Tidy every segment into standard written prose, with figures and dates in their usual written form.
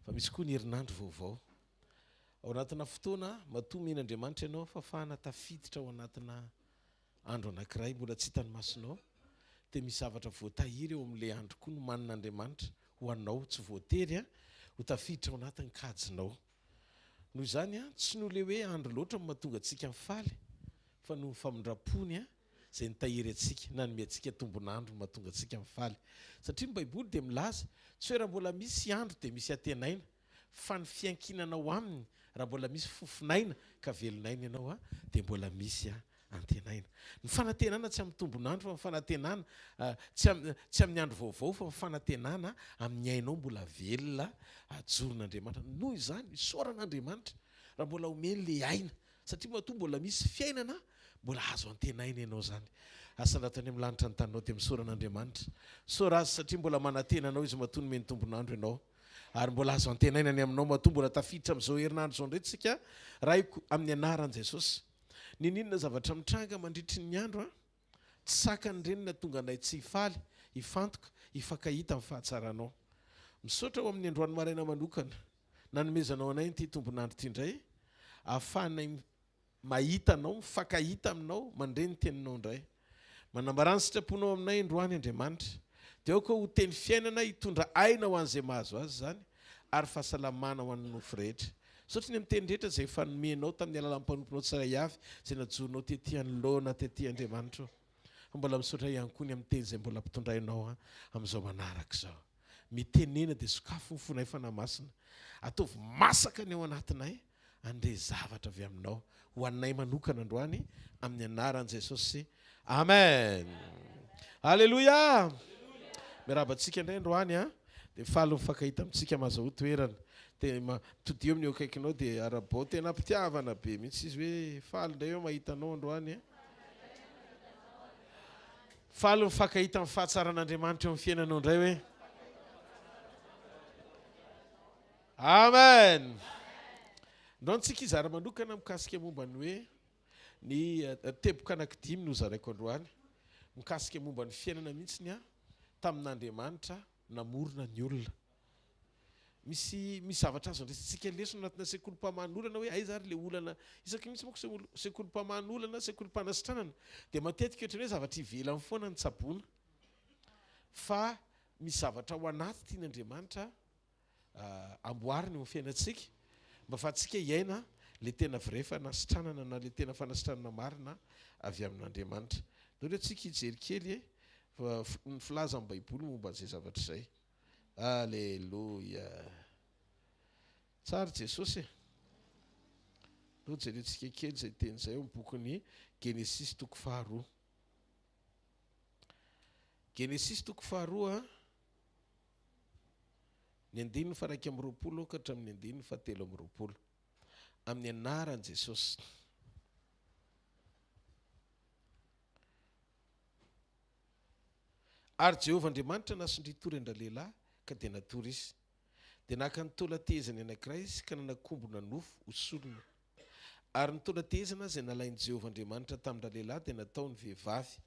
Fa misy koa ny herinandro vaovao. Ao anatina fotoana, matoa omen'Andriamanitra ianao fahafahana tafiditra ao anatina andro anankiray mbola tsy hitan'ny masonao, dia misy zavatra voatahiry eo amin'ilay andro koa nomanin'Andriamanitra ho anao, tsy voatery ho tafiditra ao anatin'ny kajinao. Noho izany, tsy noho ilay hoe andro loatra no mahatonga antsika mifaly, fa noho ny famindram-pony izay nitahiry antsika, nanome antsika tombon'andro no mahatonga antsika mifaly. Satria ny Baiboly dia milaza, tsy hoe raha mbola misy andro dia misy antenaina, fa ny fiankinanao aminy, raha mbola misy fofon'aina ka velon'aina ianao, dia mbola misy antenaina. Ny fanantenana tsy amin'ny tombon'andro fa ny fanantenana, tsy tsy amin'ny andro vaovao fa ny fanantenana amin'ny ainao mbola velona ajoron'Andriamanitra. Noho izany, isaorana Andriamanitra raha mbola omeny le aina satria matoa mbola misy fiainana mbola azo antenaina ianao izany. Asandrato any amin'ny lanitra ny taninao dia misaora an'Andriamanitra. Misaora Azy satria mbola manantena anao Izy matoa nomeny tombon'andro ianao. Ary mbola azo antenaina ny aminao matoa mbola tafiditra amin'izao herinandro izao indray tsika Raiko amin'ny anaran'i Jesosy. Ninoninona zavatra mitranga mandritry ny andro an! Tsy sakany ireny nahatonga anay tsy hifaly, hifantoka, hifankahita amin'ny fahatsaranao. Misaotra ho amin'ny androany maraina manokana nanomezanao anay an'ity tombon'andro ity indray ahafahanay mahita anao, mifankahita aminao, mandre ny teninao indray. Manambarà ny sitraponao aminay androany Andriamanitra. Dia aoka ho teny fiainana hitondra aina ho an'izay mahazo azy izany ary fahasalamana ho an'ny nofo rehetra. Misaotra ny amin'ny teny rehetra izay efa nomenao tamin'ny alalan'ny mpanomponao tsirairay avy izay najoronao tety anoloana tety Andriamanitra ô. Fa mbola misaotra ihany koa ny amin'ny teny izay mbola ampitondrainao amin'izao manaraka izao. Mitenena dia sokafy ny fonay Fanahy Masina. Ataovy masaka ny ao anatinay handre zavatra avy aminao ho anay manokana androany amin'ny anaran'i Jesosy. Amen. Alléluia. Miarahaba antsika indray androany a. Dia faly mifankahita amintsika mahazahoa toerana. Dia mitodio amin'ny eo akaikinao dia arabao tena am-pitiavana be mihitsy izy hoe faly indray eo mahita anao androany a. Faly mifankahita amin'ny fahatsaran'Andriamanitra eo amin'ny fiainanao indray hoe. Amen. Androany tsika hizara manokana mikasika momba ny hoe ny eh, teboka anankidimy no zaraiko androany mikasika momba ny fiainana mihitsy ny tamin'Andriamanitra namorona ny olona. Misy misy zavatra azo andraisantsika lesona anatina sekolim-pamahan'olana hoe aiza ary le olana isaky misy manko sekolim-pamahan'olana, sekolim-panasitranana dia matetika ohatran'ny hoe zavatra ivelany foana ny tsaboina fa misy zavatra ao anaty tian'Andriamanitra amboarina eo amin'ny fiainantsika mba afahantsika hiaina le tena vrai fanasitranana na le tena fanasitranana marina avy amin'Andriamanitra. Ndao aloha tsika hijery kely e ny filazan'ny Baiboly momba an'izay zavatra izay. Aleloia. Tsara Jesosy e. Ndao jerentsika kely izay teny izay ao amin'ny bokin'ny Genesisy toko faharoa. Genesisy toko faharoa. Ny andininy faha-21 ka hatramin'ny andininy faha-23. Amin'ny anaran'i Jesosy. Ary Jehovah Andriamanitra nasondria-tory an-dralehilahy, ka dia natory izy. Dia naka ny taolan-tehezany anankiray izy ka nanakombona nofo ho solony. Ary ny taolan-tehezana izay nalain'i Jehovah Andriamanitra tamin-dralehilahy dia nataony vehivavy.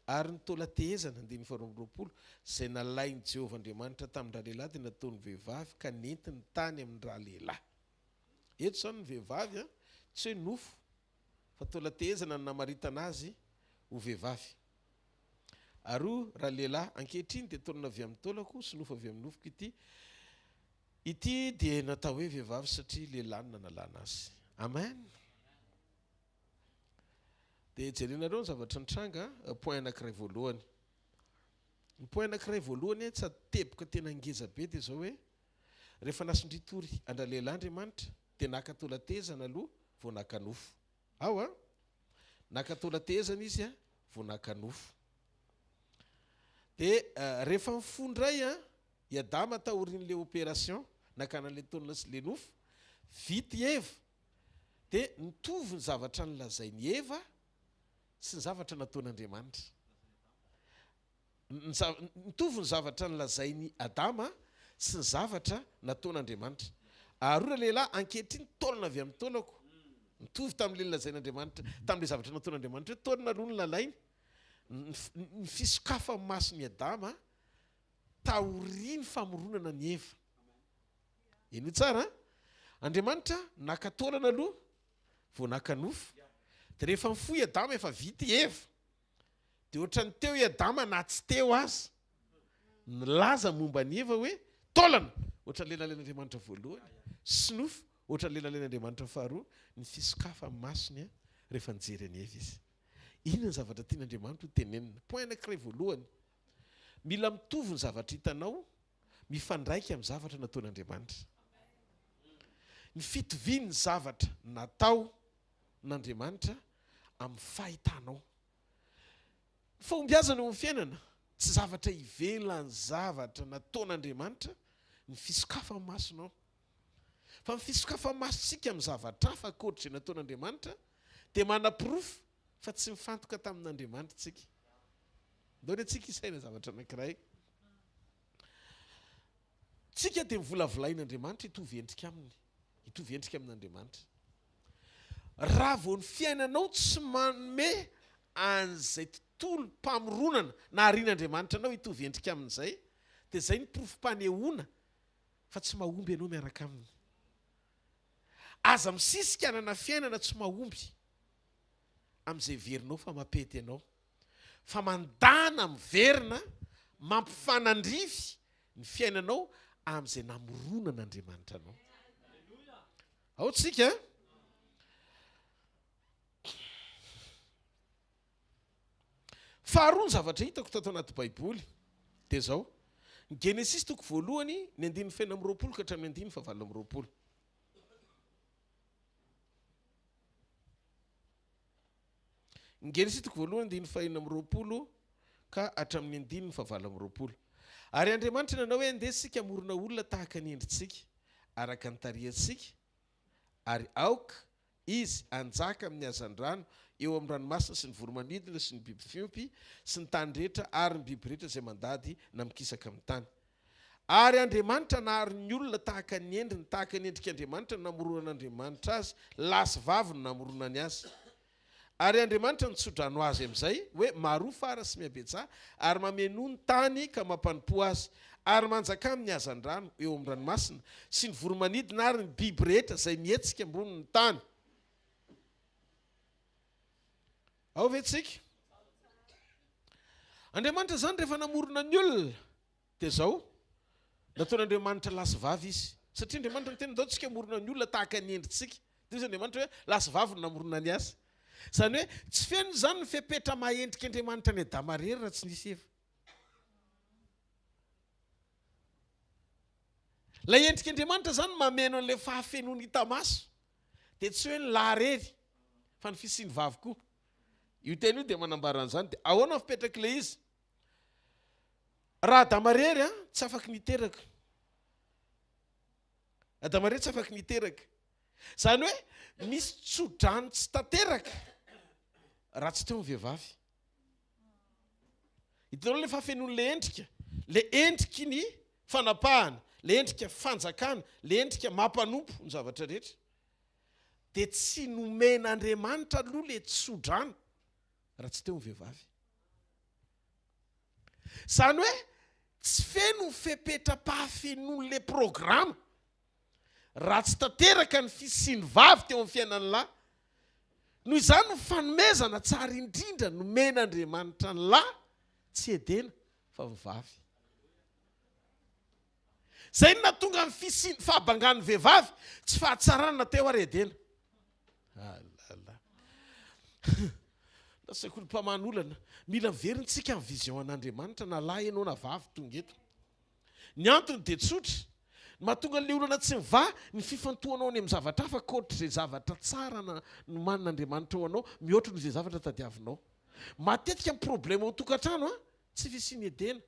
Ary ny taolan-tehezana, andininy faharoa amby 20, izay nalain'i Jehovah Andriamanitra tamin-dralehilahy dia nataony vehivavy ka nentiny tany amin-dralehilahy. Eto izany ny vehivavy an, tsy hoe nofo, fa taolan-tehezana no namaritana azy ho vehivavy. Ary hoy ralehilahy, Ankehitriny dia taolana avy amin'ny taolako sy nofo avy amin'ny nofoko ity. Ity dia natao hoe vehivavy satria lehilahy no nanalana azy. Amen. Dia jerenareo ny zavatra nitranga, point anankiray voalohany. Ny point anankiray voalohany sady teboka tena ngeza be dia izao hoe, rehefa nasondritory an-dralehilahy Andriamanitra dia naka taolan-tehezana aloha vao naka nofo. Ao an! Naka taolan-tehezana izy vao naka nofo. Dia rehefa nifoha indray an, I Adama taorian'ilay opération nakana an'ilay taolana sy ilay nofo, vita i Eva, dia nitovy ny zavatra nolazain'i Eva sy ny zavatra nataon'Andriamanitra. Nitovy ny zavatra nolazain'i Adama sy ny zavatra nataon'Andriamanitra. Ary hoy ralehilahy, ankehitriny taolana avy amin'ny taolako. Nitovy tamin'ilay nolazain'Andriamanitra, tamin'ilay zavatra nataon'Andriamanitra hoe taolana aloha no nalainy. Ny fisokafan'ny mason'i Adama taorian'ny famoronana an'i Eva. Henoy tsara an! Andriamanitra naka taolana aloha vao naka nofo. Dia rehefa nifoha i Adama efa vita i Eva. Dia ohatran'ny teo i Adama na tsy teo aza. Nilaza momba an'i Eva hoe taolana ohatran'ny lehilahy voalohany sy nofo ohatran'ny lehilahy faharoa ny fisokafan'ny masony rehefa nijery an'i Eva izy. Inona ny zavatra tian'Andriamanitra ho tenenina? Point anankiray voalohany, mila mitovy ny zavatra hitanao mifandraika amin'ny zavatra nataon'Andriamanitra. Ny fitovian'ny zavatra nataon'Andriamanitra amin'ny fahitanao. Ny fahombiazana eo amin'ny fiainana, tsy zavatra ivelan'ny zavatra nataon'Andriamanitra ny fisokafan'ny masonao. Fa ny fisokafan'ny masontsika amin'ny zavatra hafa ankoatr'izay nataon'Andriamanitra dia manaporofo fa tsy mifantoka tamin'Andriamanitra isika. Ndao anie tsika hisaina zavatra anankiray. Tsika dia novolavolain'Andriamanitra hitovy endrika aminy, hitovy endrika amin'Andriamanitra. Raha vao ny fiainanao tsy manome an'izay tontolom-pamoronana naharian'Andriamanitra anao hitovy endrika aminy izay, dia izay ny porofom-panehoana fa tsy mahomby ianao miaraka aminy. Aza misisika hanana fiainana tsy mahomby amin'izay heverinao fa mampety anao. Fa mandàna miverina mampifanandrify ny fiainanao amin'izay namoronan'Andriamanitra anao. Ao tsika. Faharoa ny zavatra hitako tato anaty Baiboly dia izao, ny Genesisy toko voalohany ny andininy fahenina amby 20 ka hatramin'ny andininy fahavalo amby 20. Ny Genesisy toko voalohany andininy fahenina amby 20 ka hatramin'ny andininy fahavalo amby 20. Ary Andriamanitra nanao hoe, Andeha isika hamorona olona tahaka ny endritsika, araka ny tarihantsika, ary aoka izy hanjaka amin'ny hazandrano eo amin'ny ranomasina sy ny voro-manidina sy ny biby fiompy sy ny tany rehetra ary ny biby rehetra izay mandady na mikisaka amin'ny tany. Ary Andriamanitra nahary ny olona tahaka ny endriny, tahaka ny endrik'Andriamanitra no namoronan'Andriamanitra azy, lahy sy vavy no namoronany azy. Ary Andriamanitra nitso-drano azy amin'izay, hoe, Maroa fara sy mihabetsaha, ary mamenoa ny tany ka mampanompoa azy, ary manjakà amin'ny hazandrano eo amin'ny ranomasina, sy ny voro-manidina ary ny biby rehetra izay mihetsika ambonin'ny tany. Ao ve tsika? Andriamanitra izany rehefa namorona ny olona, Dia izao, nataon'Andriamanitra lahy sy vavy izy. Satria Andriamanitra niteny, ndao tsika hamorona ny olona tahaka ny endritsika. Dia hoy Andriamanitra hoe, lahy sy vavy no namoronany azy. Izany hoe, tsy feno izany ny fepetra maha endrik'Andriamanitra an'i Adama irery raha tsy nisy Eva. Ilay endrik'Andriamanitra izany mameno an'ilay fahafenoana hita maso. Dia tsy hoe ny lahy irery, fa ny fisian'ny vavy koa. Io teny io dia manambara an'izany. Dia ahoana ny fipetrak'ilay izy? Raha Adama rery an, tsy afaky niteraka. Adama rery tsy afaky niteraka. Izany hoe misy tso-drano tsy tanteraka raha tsy teo ny vehivavy. Hitanao ilay fahafenoan'ilay endrika, ilay endriky ny fanapahana, ilay endrika fanjakana, ilay endrika mampanompo ny zavatra rehetra. Dia tsy nomen'Andriamanitra aloha ilay tso-drano raha tsy teo ny vehivavy. Izany hoe tsy feno ny fepetram-pahafenoan'ilay programa raha tsy tanteraka ny fisian'ny vavy teo amin'ny fiainan'ny lahy. Noho izany ny fanomezana tsara indrindra nomen'Andriamanitra ny lahy tsy Edena fa ny vavy. Izay no nahatonga ny fisian'ny fahabangan'ny vehivavy, tsy fahatsarana teo ary Edena. Alala. Lasa sekoly mpaman'olana. Mila miverina tsika amin'ny vision an'Andriamanitra na lahy ianao na vavy tonga eto. Ny antony dia tsotra. Ny mahatonga an'ilay olana tsy mivaha, ny fifantohanao any amin'ny zavatra hafa ankoatr'izay zavatra tsara nomanin'Andriamanitra ho anao mihoatra noho izay zavatra tadiavinao. Matetika ny problème ao an-tokantrano an, tsy fisian'ny Edena.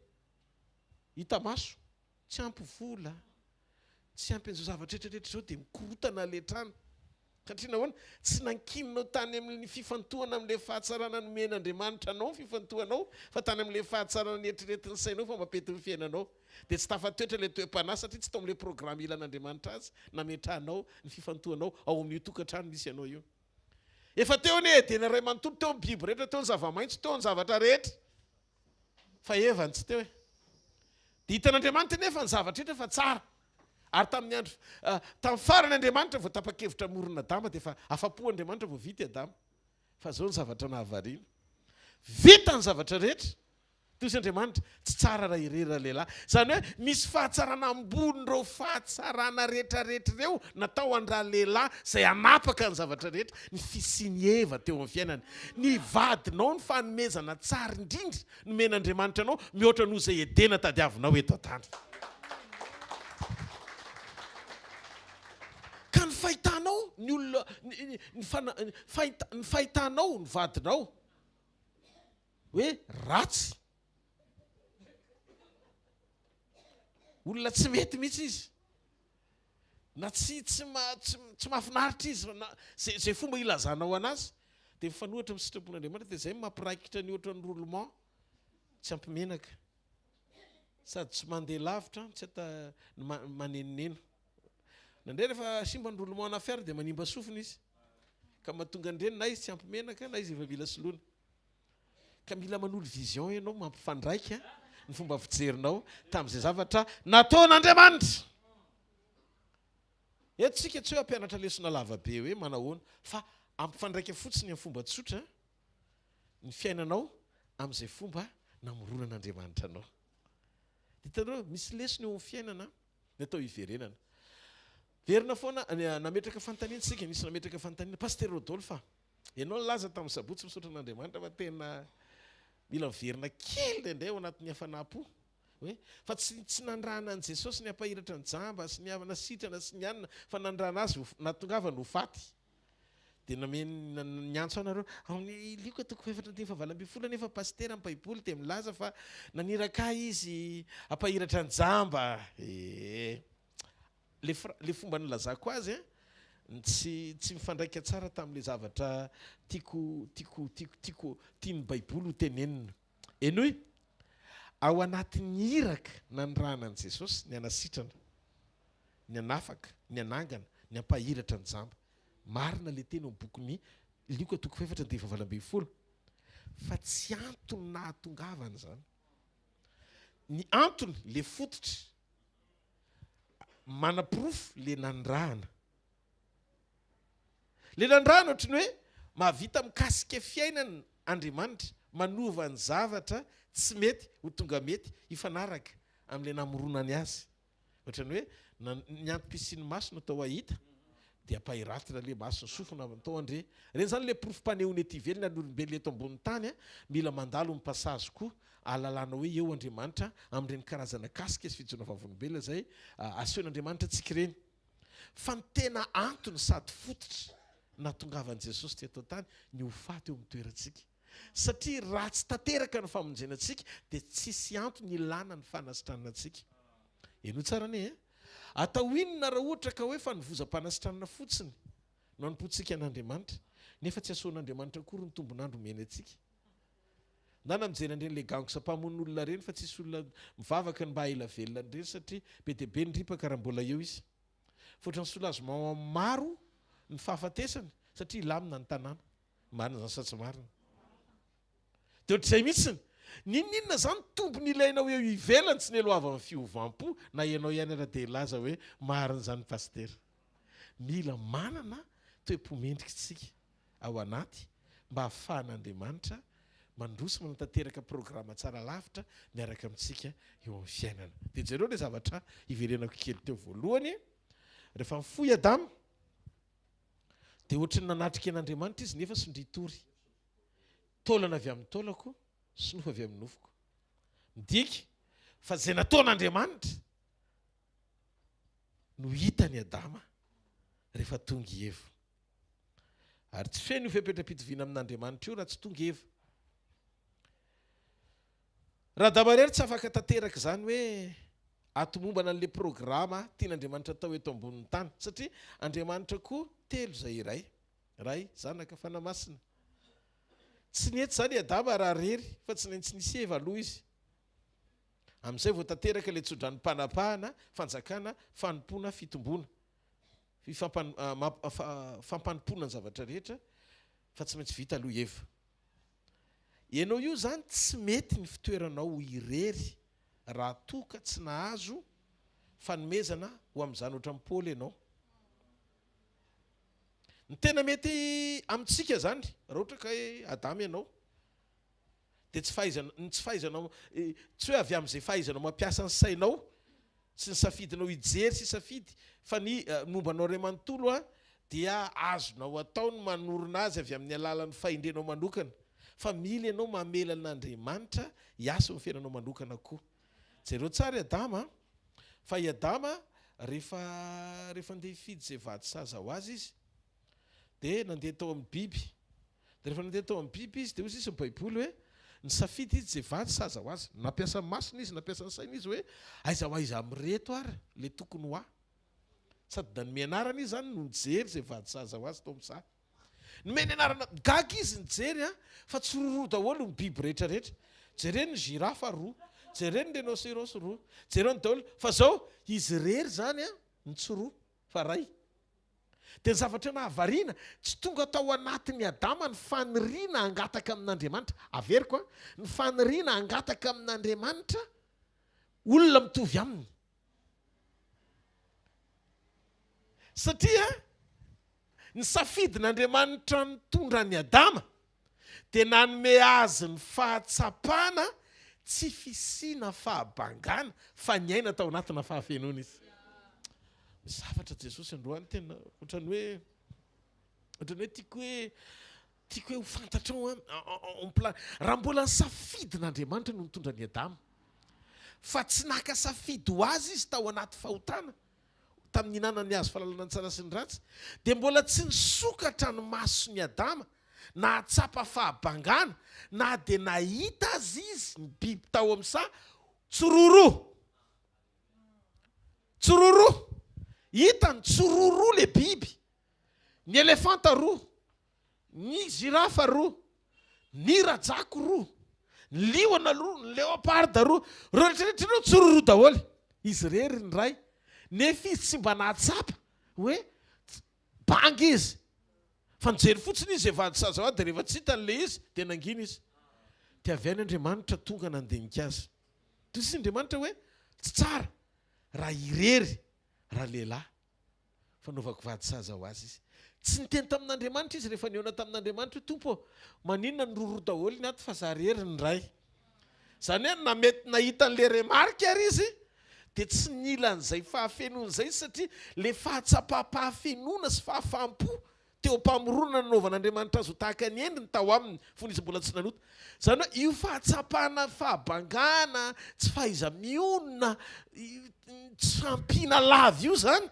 Hita maso, tsy ampy vola, tsy ampy an'izao zavatra rehetra rehetra izao dia mikorotana ilay trano. Satria nahoana? Tsy nankininao tany amin'ny fifantohana amin'ilay fahatsarana nomen'Andriamanitra anao ny fifantohanao fa tany amin'ilay fahatsarana neritreretin'ny sainao fa mampety ny fiainanao. Dia tsy tafatoetra ilay toe-panahy satria tsy tao amin'ilay programa ilan'Andriamanitra azy nametrahanao ny fifantohanao ao amin'io tokantrano misy anao io. Efa teo anie Edena iray manontolo, teo ny biby rehetra, teo ny zava-maitso, teo ny zavatra rehetra. Fa Eva no tsy teo e. Dia hitan'Andriamanitra anefa ny zavatra rehetra fa tsara. Ary tamin'ny andro, tamin'ny farany Andriamanitra vao tapa-kevitra hamorona Adama dia efa afa-po Andriamanitra vao vita i Adama. Fa izao ny zavatra nahavariana. Vita ny zavatra rehetra. Toy Andriamanitra, tsy tsara raha irery ralehilahy. Izany hoe misy fahatsarana ambonin'ireo fahatsarana rehetrarehetra ireo natao an-dralehilahy izay hanapaka ny zavatra rehetra, ny fisian'i Eva teo amin'ny fiainany. Ny vadinao no fanomezana tsara indrindra nomen'Andriamanitra anao mihoatra noho izay Edena tadiavinao eto an-tany. Ka ny fahitanao ny olona, ny, ny, ny fahitanao ny vadinao, hoe ratsy, olona tsy mety mihitsy izy, na tsy tsy tsy mahafinaritra izy, na zay zay fomba ilazanao anazy dia mifanohitra amin'ny sitrapon'Andriamanitra, dia zay no mampiraikitra ny ohatran'ny roulement tsy ampy menaka, sady tsy mandeha lavitra, tsy ata manenoneno. Nandre rehefa simba ny roulement ana fiara dia manimba sofina izy, ka mahatonga an'ireny na izy tsy ampy menaka na izy efa mila soloina. Ka mila manolo vision ianao mampifandraika ny fomba fijerinao tamin'izay zavatra nataon'Andriamanitra. Eto isika tsy hoe hampianatra lesona lava be hoe manahoana fa ampifandraika fotsiny amin'ny fomba tsotra ny fiainanao amin'izay fomba namoronan'Andriamanitra anao. Hitanareo, misy lesona eo amin'ny fiainana ny atao hiverenana. Verina foana, nametraka fanontaniana isika, nisy nametraka fanontaniana, Pasitera Rodolphe a! Ianao nilaza tamin'ny sabotsy misaotra an'Andriamanitra fa tena mila miverina kely indraindray ao anatin'ny hafanam-po hoe fa tsy tsy nandrana an'i Jesosy ny hampahiratra ny jamba sy ny havana sitrana sy ny anona fa nandrana azy ho nahatongavany ho faty. Dia nameno niantso anareo ao amin'ny Lioka toko fahefatra andininy fahavalo ambin'ny folo anefa pasitera ny baiboly dia milaza fa naniraka ahy izy hampahiratra ny jamba. Ee. Le fra, le fomba nilazako azy an, tsy tsy mifandraika tsara tamin'le zavatra tiako tiako tiako tiako tian'ny baiboly ho tenenina. Henoy, ao anatin'ny iraka nanirahana an'i Jesosy ny hanasitrana, ny hanafaka, ny hanangana, ny hampahiratra ny jamba. Marina le teny ao amin'ny bokin'ny Lioka toko fahefatra andininy fahavalo ambin'ny folo, fa tsy antony nahatongavana izany. Ny antony, le fototra, manaporofo le nanirahana. Le nanirahana ohatry ny hoe mahavita mikasika fiainana Andriamanitra, manova ny zavatra tsy mety ho tonga mety hifanaraka amin'ilay namoronany azy. Ohatran'ny hoe ny antom-pisian'ny maso natao hahita dia ampahiratina le maso, ny sofina natao handre. Ireny izany le porofom-panehoana ety ivelany ary ny olombelona eto ambonin'ny tany mila mandalo ny passage koa ahalalana hoe eo Andriamanitra amin'ireny karazana casque sy fijoroana vavolombelona izay asehon'Andriamanitra antsika ireny. Fa ny tena antony sady fototra nahatongavan'i Jesosy teto an-tany ny ho faty eo amin'ny toerantsika. Satria raha tsy tanteraka ny famonjena antsika dia tsisy antony ilana ny fanasitranana antsika. Henoy tsara anie eh! Atao inona raha ohatra ka hoe fanovozam-panasitranana fotsiny no anompoantsika an'Andriamanitra nefa tsy asehon'Andriamanitra akory ny tombon'andro omeny antsika? Ndana mijery an'ireny le gangs mpamono olona ireny fa tsisy olona mivavaka ny mba haela velona an'ireny satria be dia be ny ripaka raha mbola eo izy. Fa ohatran'ny soulagement amin'ny maro ny fahafatesany satria hilamina ny tanàna. Marina izany sa tsy marina? Dia ohatr'izay mihitsiny. N'inon'inona izany tombony ilainao eo ivelany tsy neloavan'ny fiovam-po na ianao ihany ara dia hilaza hoe marina izany Pasitera. Mila manana toe-po mendrika isika ao anaty mba hahafahan'Andriamanitra mandroso manatanteraka programa tsara lavitra miaraka amintsika eo amin'ny fiainana. Dia jereo ilay zavatra hiverenako kely teo voalohany, rehefa nifoha i Adama dia ohatry ny nanatrika an'Andriamanitra izy nefa sondrian-tory. Taolana avy amin'ny taolako sy nofo avy amin'ny nofoko. Midika fa izay nataon'Andriamanitra no hitan'i Adama rehefa tonga i Eva. Ary tsy feno io fepetram-pitoviana amin'Andriamanitra io raha tsy tonga Eva. Raha Adama irery tsy afaka tanteraka izany hoe hahatomombana an'ilay programa tian'Andriamanitra atao eto ambonin'ny tany. Satria Andriamanitra koa telo izay iray. Ray, Zanaka, Fanahy Masina. Tsy nety izany i Adama raha irery fa tsy naintsy nisy Eva aloha izy. Amin'izay vao tanteraka ilay tsodranom-panapahana, fanjakana, fanompoana, fitomboana. Fampanompoana ny zavatra rehetra fa tsy maintsy vita aloha i Eva. Ianao io izany tsy mety ny fitoeranao ho irery raha toa ka tsy nahazo. fanomezana ho amin'izany ohatran'i Paoly ianao. Ny tena mety amintsika izany, raha ohatra ka hoe Adama ianao, dia tsy fahaizana, ny tsy fahaizanao, tsy hoe avy amin'izay fahaizanao mampiasa ny sainao sy ny safidinao hijery sy hisafidy fa ny momba anao iray manontolo dia azonao atao ny manorina azy avy amin'ny alalan'ny fahendrenao manokana fa mila ianao mamela an'Andriamanitra hiasa eo amin'ny fiainanao manokana koa. Jereo tsara i Adama fa i Adama rehefa rehefa andeha hifidy izay vady sahaza ho azy izy dia nandeha tao amin'ny biby. Dia rehefa nandeha tao amin'ny biby izy dia hoy sisa ny baiboly hoe nisafidy izy izay vady sahaza ho azy. Nampiasa ny masony izy, nampiasa ny sainy izy hoe aiza ho aiza amin'ireto ary ilay tokony ho ahy. Sady nanome anarana izy izany no nijery izay vady sahaza ho azy tao amin'ny saha. Nomeny anarana, gaga izy nijery an, fa tsy roroa daholo ny biby rehetra rehetra. Jereny ny girafe roa, jereny ny rhinocéros roa, jereo ny daholo. Fa zao, izy irery izany an, no tsy roa, fa ray. Dia ny zavatra nahavariana, tsy tonga tao anatin'i Adama ny faniriana hangataka amin'Andriamanitra. Averiko an, ny faniriana hangataka amin'Andriamanitra olona mitovy aminy. Satria ny safidin'Andriamanitra nitondra an'i Adama dia nanome azy ny fahatsapana tsy fisiana fahabangana fa niaina tao anatina fahafenoana izy. Misy zavatra Jesosy androany tena ohatran'ny hoe ohatran'ny hoe tiako hoe tiako hoe ho fantatrao an en plein raha mbola ny safidin'Andriamanitra no nitondra an'i Adama fa tsy naka safidy ho azy izy tao anaty fahotana tamin'ny nihinanany ny hazo fahalalana ny tsara sy ny ratsy, dia mbola tsy nisokatra ny mason'i Adama nahatsapa fahabangana na dia nahita aza izy ny biby tao amin'ny saha, Tsororo! Tsororo! Hitany, tsororo ilay biby. Ny elefanta roa, ny zirafa roa, ny rajako roa, ny liona roa, ny leoparda roa, ireo rehetra rehetra ireo tsororo daholo. Izy irery ny ray. Nefa izy tsy mba nahatsapa hoe banga izy. Fa nijery fotsiny izy izay vady sahaza ho azy dia rehefa tsy hitany ilay izy dia nangina izy. Dia avy any Andriamanitra tonga nandinika azy. Toy izay Andriamanitra hoe tsy tsara raha irery ralehilahy. Fanaovako vady sahaza ho azy izy. Tsy niteny tamin'Andriamanitra izy rehefa nihaona tamin'Andriamanitra hoe, Tompo ô, maninona no roroa daholo ny ato fa za rery ny ray. Izany hoe na mety nahita an'ilay remarque ary izy dia tsy nila an'izay fahafenoana izay izy satria ilay fahatsapam-pahafenoana sy fahafaham-po teo am-pamoronana nanaovan'Andriamanitra azy ho tahaka ny endriny tao aminy fony izy mbola tsy nanota. Izany hoe io fahatsapana fahabangana, tsy fahaiza-mionona, tsy fahampiana lava io izany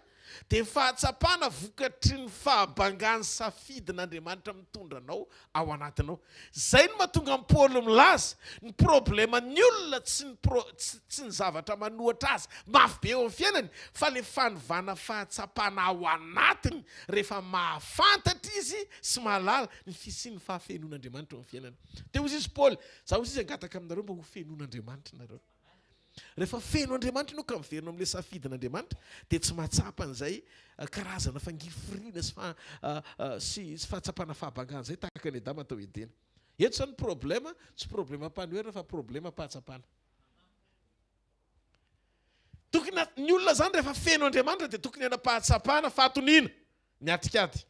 dia fahatsapana vokatry ny fahabangan'ny safidin'Andriamanitra mitondra anao ao anatinao. Izay no mahatonga an'i Paoly milaza, ny probleman'ny olona tsy ny pro, tsy, tsy ny zavatra manohatra azy mafy be eo amin'ny fiainany, fa ilay fanovana fahatsapana ao anatiny rehefa mahafantatra izy sy mahalala ny fisian'ny fahafenoan'Andriamanitra eo amin'ny fiainany. Dia hoy izy Paoly, Izaho hoy izy hangataka aminareo mba ho fenoan'Andriamanitra nareo. Rehefa feno Andriamanitra ianao ka miverina amin'ilay safidin'Andriamanitra dia tsy mahatsapa an'izay karazana fangirifiriana sy sy sy fahatsapana fahabangana izay tahaka an'i Adama tao Edena. Eto izany ny problème tsy problème-panoherana fa problème-pahatsapana. Tokony ny olona izany rehefa feno Andriamanitra dia tokony hanam-pahatsapana fahatoniana miatrika ady.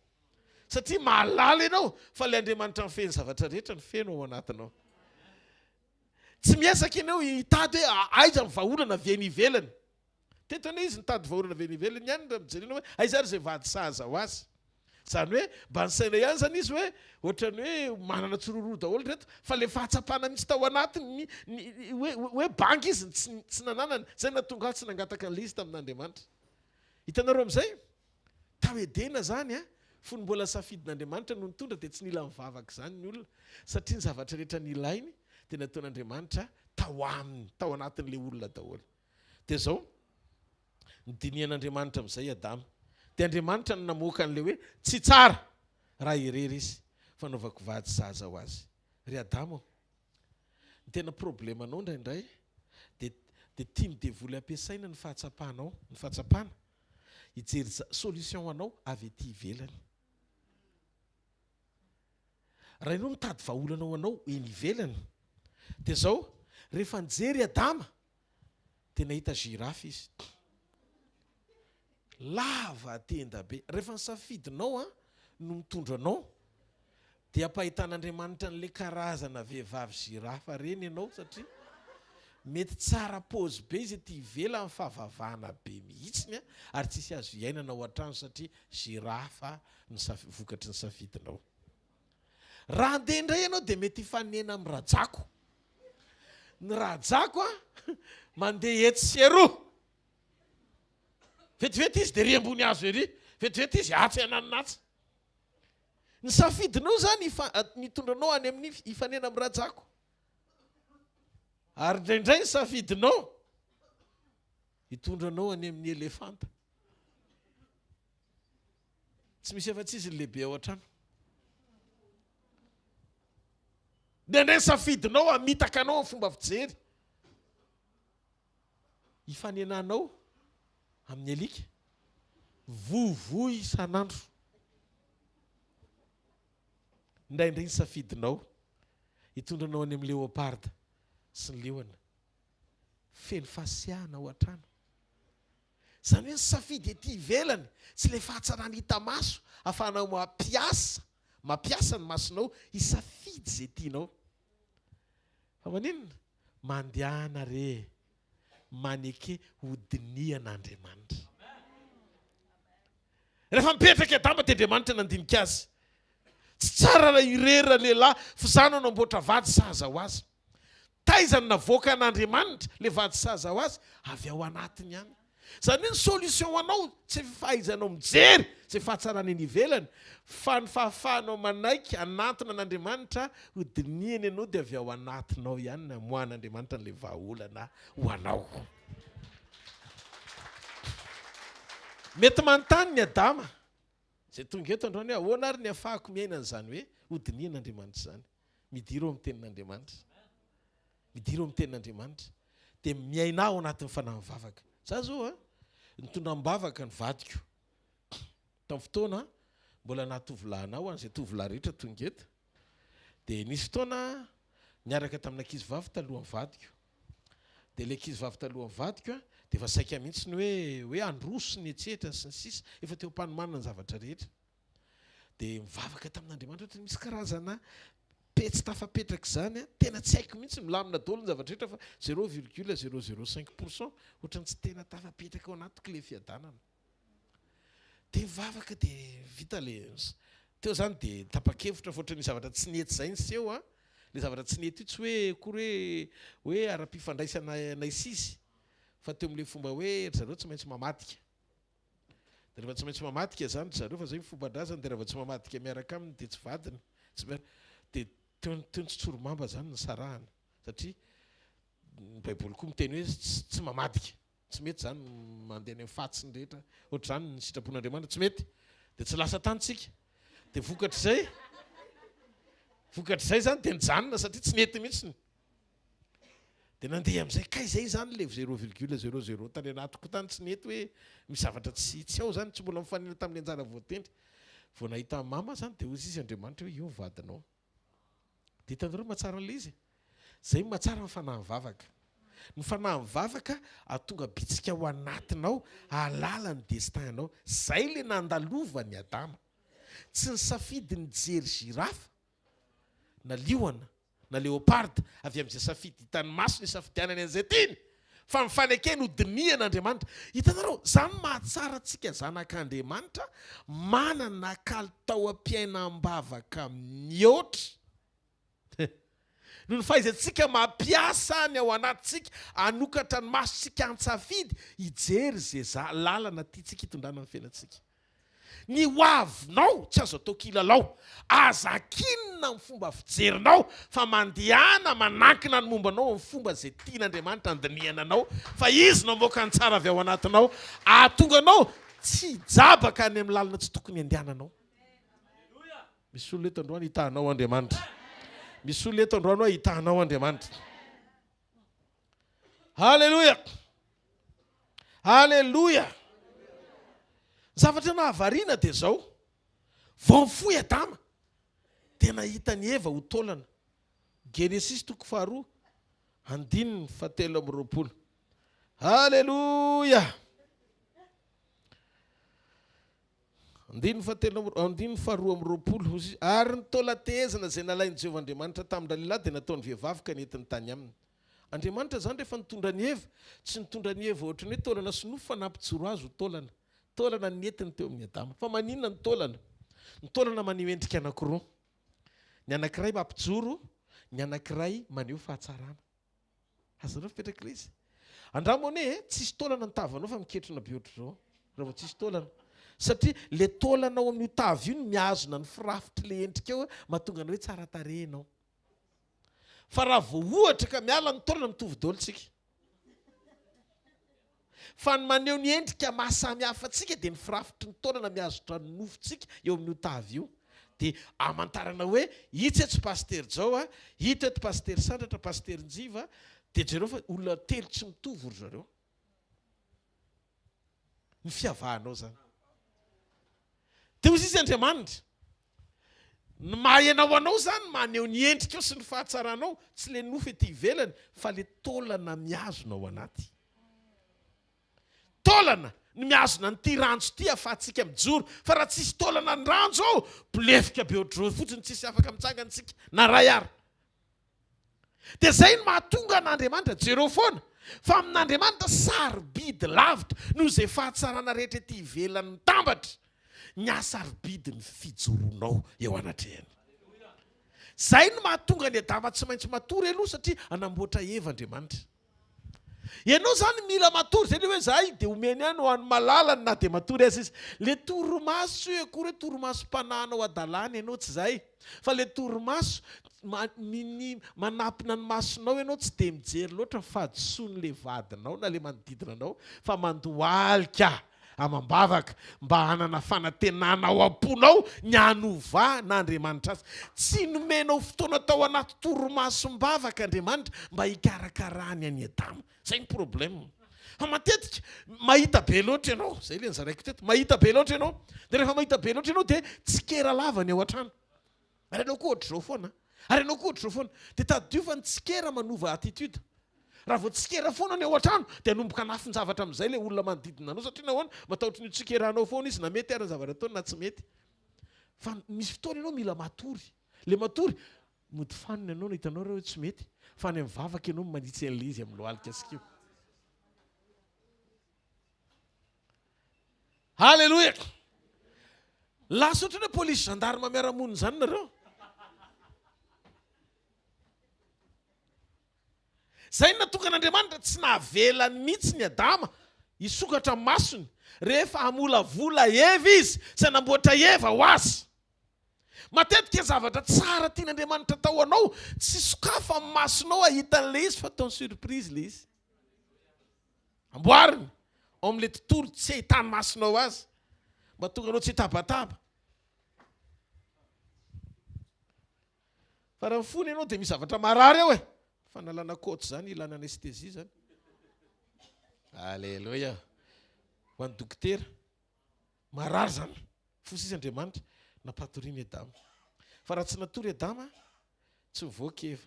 Satria mahalala ianao fa ilay Andriamanitra mifehy ny zavatra rehetra no feno ao anatinao. Tsy miezaka ianao hitady hoe aiza ny vahaolana avy eny ivelany. Teto anie izy nitady vahaolana avy eny ivelany ihany raha mijerena hoe aiza ary izay vady sahaza ho azy. Izany hoe mba nisaina ihany izany izy hoe ohatran'ny hoe manana tsiroroa daholo ireto fa ilay fahatsapana mihitsy tao anatiny ny hoe hoe banga izy ny tsy tsy nananany. Izay no nahatonga azy tsy nangataka an'ilay izy tamin'Andriamanitra. Hitanareo amin'izay? Tao Edena izany an, fony mbola safidin'Andriamanitra no nitondra dia tsy nila nivavaka izany ny olona satria ny zavatra rehetra nilainy dia nataon'Andriamanitra tao aminy, tao anatin'ilay olona daholo. Dia izao, nodinihan'Andriamanitra amin'izay i Adama. Dia Andriamanitra no namoaka an'ilay hoe tsy tsara raha irery izy fa nanaovako vady sahaza ho azy. Ry Adama ô, Ny tena problemanao indraindray dia dia tian'ny devoly ampiasaina ny fahatsapanao, ny fahatsapana, hijery solution ho anao avy ety ivelany. Raha ianao mitady vahaolana ho anao eny ivelany dia zao, rehefa nijery Adama dia nahita girafe izy. Lava tenda be. Rehefa ny safidinao an no mitondra anao dia ampahitan'Andriamanitra an'ilay karazana vehivavy girafe ireny ianao satria mety tsara paozy be izy ety ivelany fa vavana be mihitsiny an ary tsisy azo iainana ao an-trano satria girafe ny vokatry ny safidinao. Raha handeha indray ianao dia mety hifanena amin'ny rajako. Ny rajako an mandeha etsy sy eroa. Vetivety izy dia ery ambony hazo ery, vetivety izy atsy ananona atsy. Ny safidinao izany mitondra anao any amin'ny hifanena amin'ny rajako. Ary indraindray ny safidinao hitondra anao any amin'ny elefanta. Tsy misy afa-tsy izy ny lehibe ao an-trano. Indraindray ny safidinao hamitaka anao amin'ny fomba fijery. Hifanenanao amin'ny alika, vovo isan'andro. Indraindray ny safidinao hitondra anao any amin'ny leopard sy ny liona. Feno fahasiahana ao an-trano. Izany hoe ny safidy ety ivelany, tsy ilay fahatsarana hita maso ahafahanao mampiasa mampiasa ny masonao hisafidy izay tianao. Fa maninona? Mandehana re maneke hodinihan'Andriamanitra. Rehefa mipetraka i Adama dia Andriamanitra nandinika azy. Tsy tsara raha irery ralehilahy f'izaho no namboatra vady sahaza ho azy. Taiza no navoakan'Andriamanitra le vady sahaza ho azy? Avy ao anatiny ihany. Izany hoe ny solution ho anao tsy fahaizanao mijery izay fahatsarana eny ivelany fa ny fahafahanao manaiky hanantona an'Andriamanitra ho dinihany ianao dia avy ao anatinao ihany no hamoahan'Andriamanitra an'ilay vahaolana ho anao. Mety manontany ny Adama izay tonga eto androany hoe ahoana ary ny hafahako miaina an'izany hoe ho dinihan'Andriamanitra izany. Midira ao amin'ny tenin'Andriamanitra. Midira ao amin'ny tenin'Andriamanitra. Dia miaina ao anatin'ny fanahy mivavaka. Za zao a, nitondra am-bavaka ny vadiko. Tamin'ny fotoana mbola naha tovolahy anah ho an'izay tovolahy rehetra tonga eto. Dia nisy fotoana niaraka tamina ankizy vavy talohan'ny vadiko. Dia ilay ankizy vavy talohan'ny vadiko a, dia efa saika mihitsy ny hoe hoe handroso ny etsetra sy ny sisa, efa teo am-panomanana ny zavatra rehetra. Dia mivavaka tamin'Andriamanitra ohatran'ny misy karazana petsy tafapetraka izany an, tena tsy haiko mihitsy, milamina daholo ny zavatra rehetra fa zéro virgule zéro zéro cinq pour cent ohatran'ny tsy tena tafapetraka ao anatiko ilay fiadanana. Dia mivavaka dia vita ilay, teo izany dia tapa-kevitra fa ohatran'ny zavatra tsy nety izay niseho an, ilay zavatra tsy nety io tsy hoe akory hoe hoe ara-pifandraisana anay sy izy fa teo amin'ilay fomba hoe ry zareo tsy maintsy mamadika. Dia rehefa tsy maintsy mamadika izany ry zareo fa izay ny fomban-drazany dia raha vao tsy mamadika miaraka aminy dia tsy vadiny, tsy miaraka, dia teo teo ny tsotsorimamba izany nisarahana satria ny baiboly koa miteny hoe tsy tsy mamadika, tsy mety izany mandeha any amin'ny fatsiny rehetra ohatr'izany ny sitrapon'Andriamanitra tsy mety dia tsy lasa tany tsika dia vokatr'izay vokatr'izay izany dia nijanona satria tsy nety mihitsiny. Dia nandeha amin'izay, kay izay izany ilay zéro virgule zéro zéro tany anatiko tany tsy nety hoe misy zavatra tsy tsy ao izany, tsy mbola mifanena tamin'ny anjara voatendry. Vao nahita an'i mama izany dia hoy izy Andriamanitra hoe io ny vadinao. Dia hitanareo ny mahatsara an'ilay izy? Izay no mahatsara ny fanahy mivavaka. Ny fanahy mivavaka ahatonga bitsika ao anatinao hahalala ny destin-nao. Izay ilay nandalovan'i Adama. Tsy nisafidy nijery girafe na liona na leopard avy amin'izay safidy hitan'ny masony hisafidianany an'izay tiany, fa ny fanekeny ho dinihan'Andriamanitra. Hitanareo, izany mahatsara antsika zanak'Andriamanitra manana kalitaom-piainam-bavaka mihoatra noho ny fahaizantsika mampiasa ny ao anatintsika, hanokatra ny masontsika an-tsafidy hijery izay lalana tiantsika hitondrana ny fiainantsika. Ny ho avinao tsy azo atao kilalao. Aza akinina amin'ny fomba fijerinao fa mandehana manankina ny momba anao amin'ny fomba izay tian'Andriamanitra handinihana anao fa Izy no hamoaka ny tsara avy ao anatinao hahatonga anao tsy hijabaka any amin'ny lalana tsy tokony handehananao. Misy olona eto androany hitahanao Andriamanitra. Misy olona eto androany hoe hitahanao Andriamanitra. Haleloia! Aleloia! Ny zavatra nahavariana dia izao, vao nifoha i Adama dia nahita an'i Eva ho taolana. Genesisy toko faharoa, andininy fahatelo amby 20. Aleloia! Andininy fahatelo andininy faharoa amby roapolo, hoy izy, Ary ny taolan-tehezana izay nalain'i Jehovah Andriamanitra tamin-dralehilahy dia nataon'ny vehivavy ka nentiny tany aminy. Andriamanitra izany rehefa nitondra an'i Eva, tsy nitondra an'i Eva ohatran'ny hoe taolana sy nofo fa nampijoro azy ho taolana. Taolana nentiny teo amin'i Adama. Fa maninona ny taolana? Ny taolana maneho endrika anankiroa. Ny anankiray mampijoro, ny anankiray maneho fahatsarana. Azonareo fipetraka ilay izy? Andramo anie e, tsisy taolana ny tavanao fa miketrona be ohatr'izao raha vao tsisy taolana. Satria le taolana ao amin'io tava io no mihazona ny firafitr'ilay endrika eo mahatonga anao hoe tsara tarehy ianao. Fa raha vao ohatra ka miala ny taolana mitovy daholo tsika. Fa ny maneho ny endrika maha samy hafa antsika dia ny firafitry ny taolana mihazotra ny nofontsika eo amin'io tavy io. Dia amantarana hoe itsy etsy Pasitera Jao a, ito eto Pasitera Sandratra, Pasitera Njiva, dia jereo fa olona telo tsy mitovy ry zareo. Ny fiavahanao izany. Dia hoy izy Andriamanitra, ny maha ianao anao izany maneho ny endrikao sy ny fahatsaranao, tsy ilay nofo ety ivelany fa ilay taolana mihazona ao anaty. Taolana no mihazona an'ity ranjo ity ahafahantsika mijoro, fa raha tsisy taolana ny ranjo ao, bolefika be ohatr'izao fotsiny tsisy afaka mitsangana isika na ray ary. Dia izay no mahatonga an'Andriamanitra, jereo foana, fa amin'Andriamanitra sarobidy lavitra noho izay fahatsarana rehetra ety ivelany mitambatra, ny hasarobidy ny fijoroanao eo anatrehany. Izay no mahatonga an'i Adama tsy maintsy matory aloha satria hanamboatra Eva Andriamanitra. Ianao zany mila matory, zay le hoe zahay de omeny ihany ho an'ny malalany na de matory aza izy. Le torimaso tsy hoe akory hoe torimasom-panahinao hadalana ianao, tsy zay. Fa le torimaso, minia manapina ny masonao ianao tsy de mijery loatra ny fahadisoan'le vadinao na le manodidina anao fa mandohalika. amam-bavaka mba hanana fanantenana ao am-ponao ny hanovan'Andriamanitra azy. Tsy nomenao fotoana tao anaty torimasom-bavaka Andriamanitra mba hikarakarany an'i Adama. Izay ny problème. Fa matetika mahita be loatra ianao, izay ilay nozaraiko teto, mahita be loatra ianao, dia rehefa mahita be loatra ianao dia tsikera lava ny ao an-trano. Ary ianao koa ohatr'izao foana. Ary ianao koa ohatr'izao foana. Dia tadidio fa ny tsikera manova attitude. Raha vao tsikera foana ny ao an-trano dia hanomboka hanafin-javatra amin'izay ilay olona manodidina anao satria nahoana? Matahotra ny ho tsikeranao foana izy na mety ary ny zavatra ataony na tsy mety. Fa misy fotoana ianao mila matory. Ilay matory, mody fanina ianao na hitanao raha hoe tsy mety fa any amin'ny vavaka ianao no manitsy an'ilay izy amin'ny lohalika sy kiho. Haleloia! Lasa ohatran'ny hoe polisy gendarme miara-monina izany nareo. Izay no natokan'Andriamanitra, tsy navelany mihitsy ny Adama hisokatra masony rehefa hamolavola Eva izy sy hanamboatra Eva ho azy. Matetika zavatra tsara tian'Andriamanitra atao anao, tsy sokafany masonao hahita an'ilay izy fa ataony surprise ilay izy. Amboariny ao amin'ilay tontolo tsy ahitan'ny masonao azy, mba tonga anao tsy hitabataba. Fa raha mifona ianao dia misy zavatra marary ao e. Fanalana côte izany, ilana anesthésie izany. Alléluia. Ho an'ny dokotera, marary izany. Fo sisa Andriamanitra, nampatoriany Adama. Fa raha tsy natory Adama, tsy mivoaka Eva.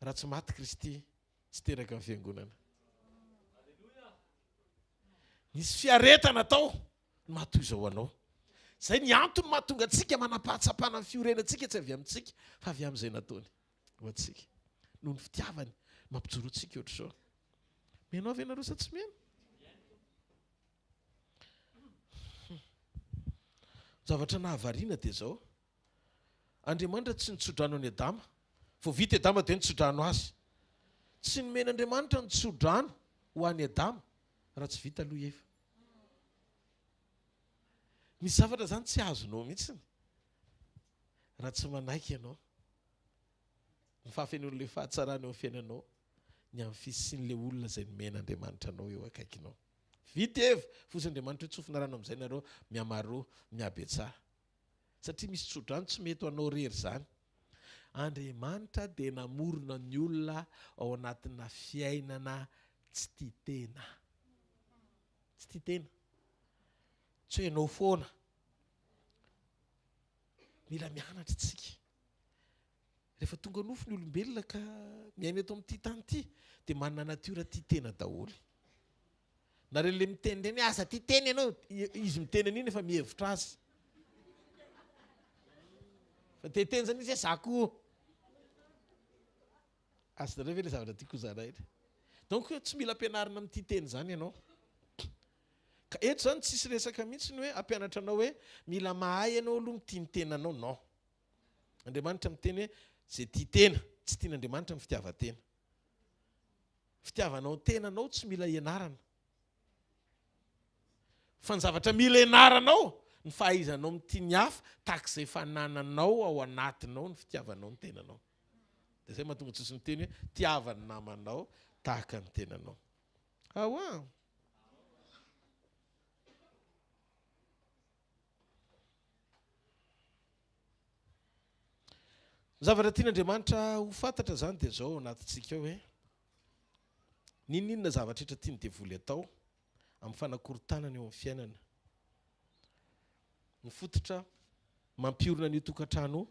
Raha tsy maty Kristy, tsy teraka ny fiangonana. Nisy fiaretana tao no maha toy izao anao. Izay ny antony mahatonga antsika manam-pahatsapana ny fiorenantsika tsy avy amintsika fa avy amin'izay nataony ho antsika. Noho ny fitiavany mampijoro antsika ohatr'izao. Mino aho ve ianareo sa tsy mino? Zavatra nahavariana dia izao. Andriamanitra tsy nitsodrano an'i Adama. Vao vita i Adama dia nitsodrano azy. Tsy nomen'Andriamanitra ny tsodrano ho an'i Adama raha tsy vita aloha i Eva. Misy zavatra izany tsy azonao mihitsy raha tsy manaiky ianao ny fahafenoan'ilay fahatsarana eo amin'ny fiainanao, ny amin'ny fisian'ilay olona izay nomen'Andriamanitra anao eo akaikinao. Vita i Eva, fotsy Andriamanitra hoe tsofina rano amin'izay nareo, mihamaro, mihabetsaha. Satria misy tsodrano tsy mety ho anao rery izany. Andriamanitra dia namorona ny olona ao anatina fiainana tsy tia tena. Tsy tia tena. Tsy hoe ianao foana. Mila mianatra isika. Rehefa tonga nofo ny olombelona ka miaina eto amin'ity tany ity dia manana natiora tia tena daholo. Nareo le miteny ireny hoe aza tia tena ianao, izy miteny an'iny efa mihevitra azy. Fa te hiteny zany izy hoe za koa. Azonareo ve le zavatra tiako hozaraina? Donc tsy mila ampianarina mitia tena izany ianao. Ka eto zany tsisy resaka mihitsy ny hoe hampianatra anao hoe mila mahay ianao aloha mitia ny tenanao, non. Andriamanitra miteny hoe izay tia tena, tsy tian'Andriamanitra ny fitiavan-tena. Fitiavanao ny tenanao tsy mila ianarana. Fa ny zavatra mila ianaranao, ny fahaizanao mitia ny hafa tahaka izay fanananao ao anatinao ny fitiavanao ny tenanao. Dia izay mahatonga Jesosy miteny hoe tiava ny namanao tahaka ny tenanao. Ahoa? Ny zavatra tian'Andriamanitra ho fantatra izany dia izao ao anatintsika ao hoe, n'inon'inona zavatra rehetra tian'ny devoly atao amin'ny fanakorontanana eo amin'ny fiainana, ny fototra mampiorina an'io tokantrano io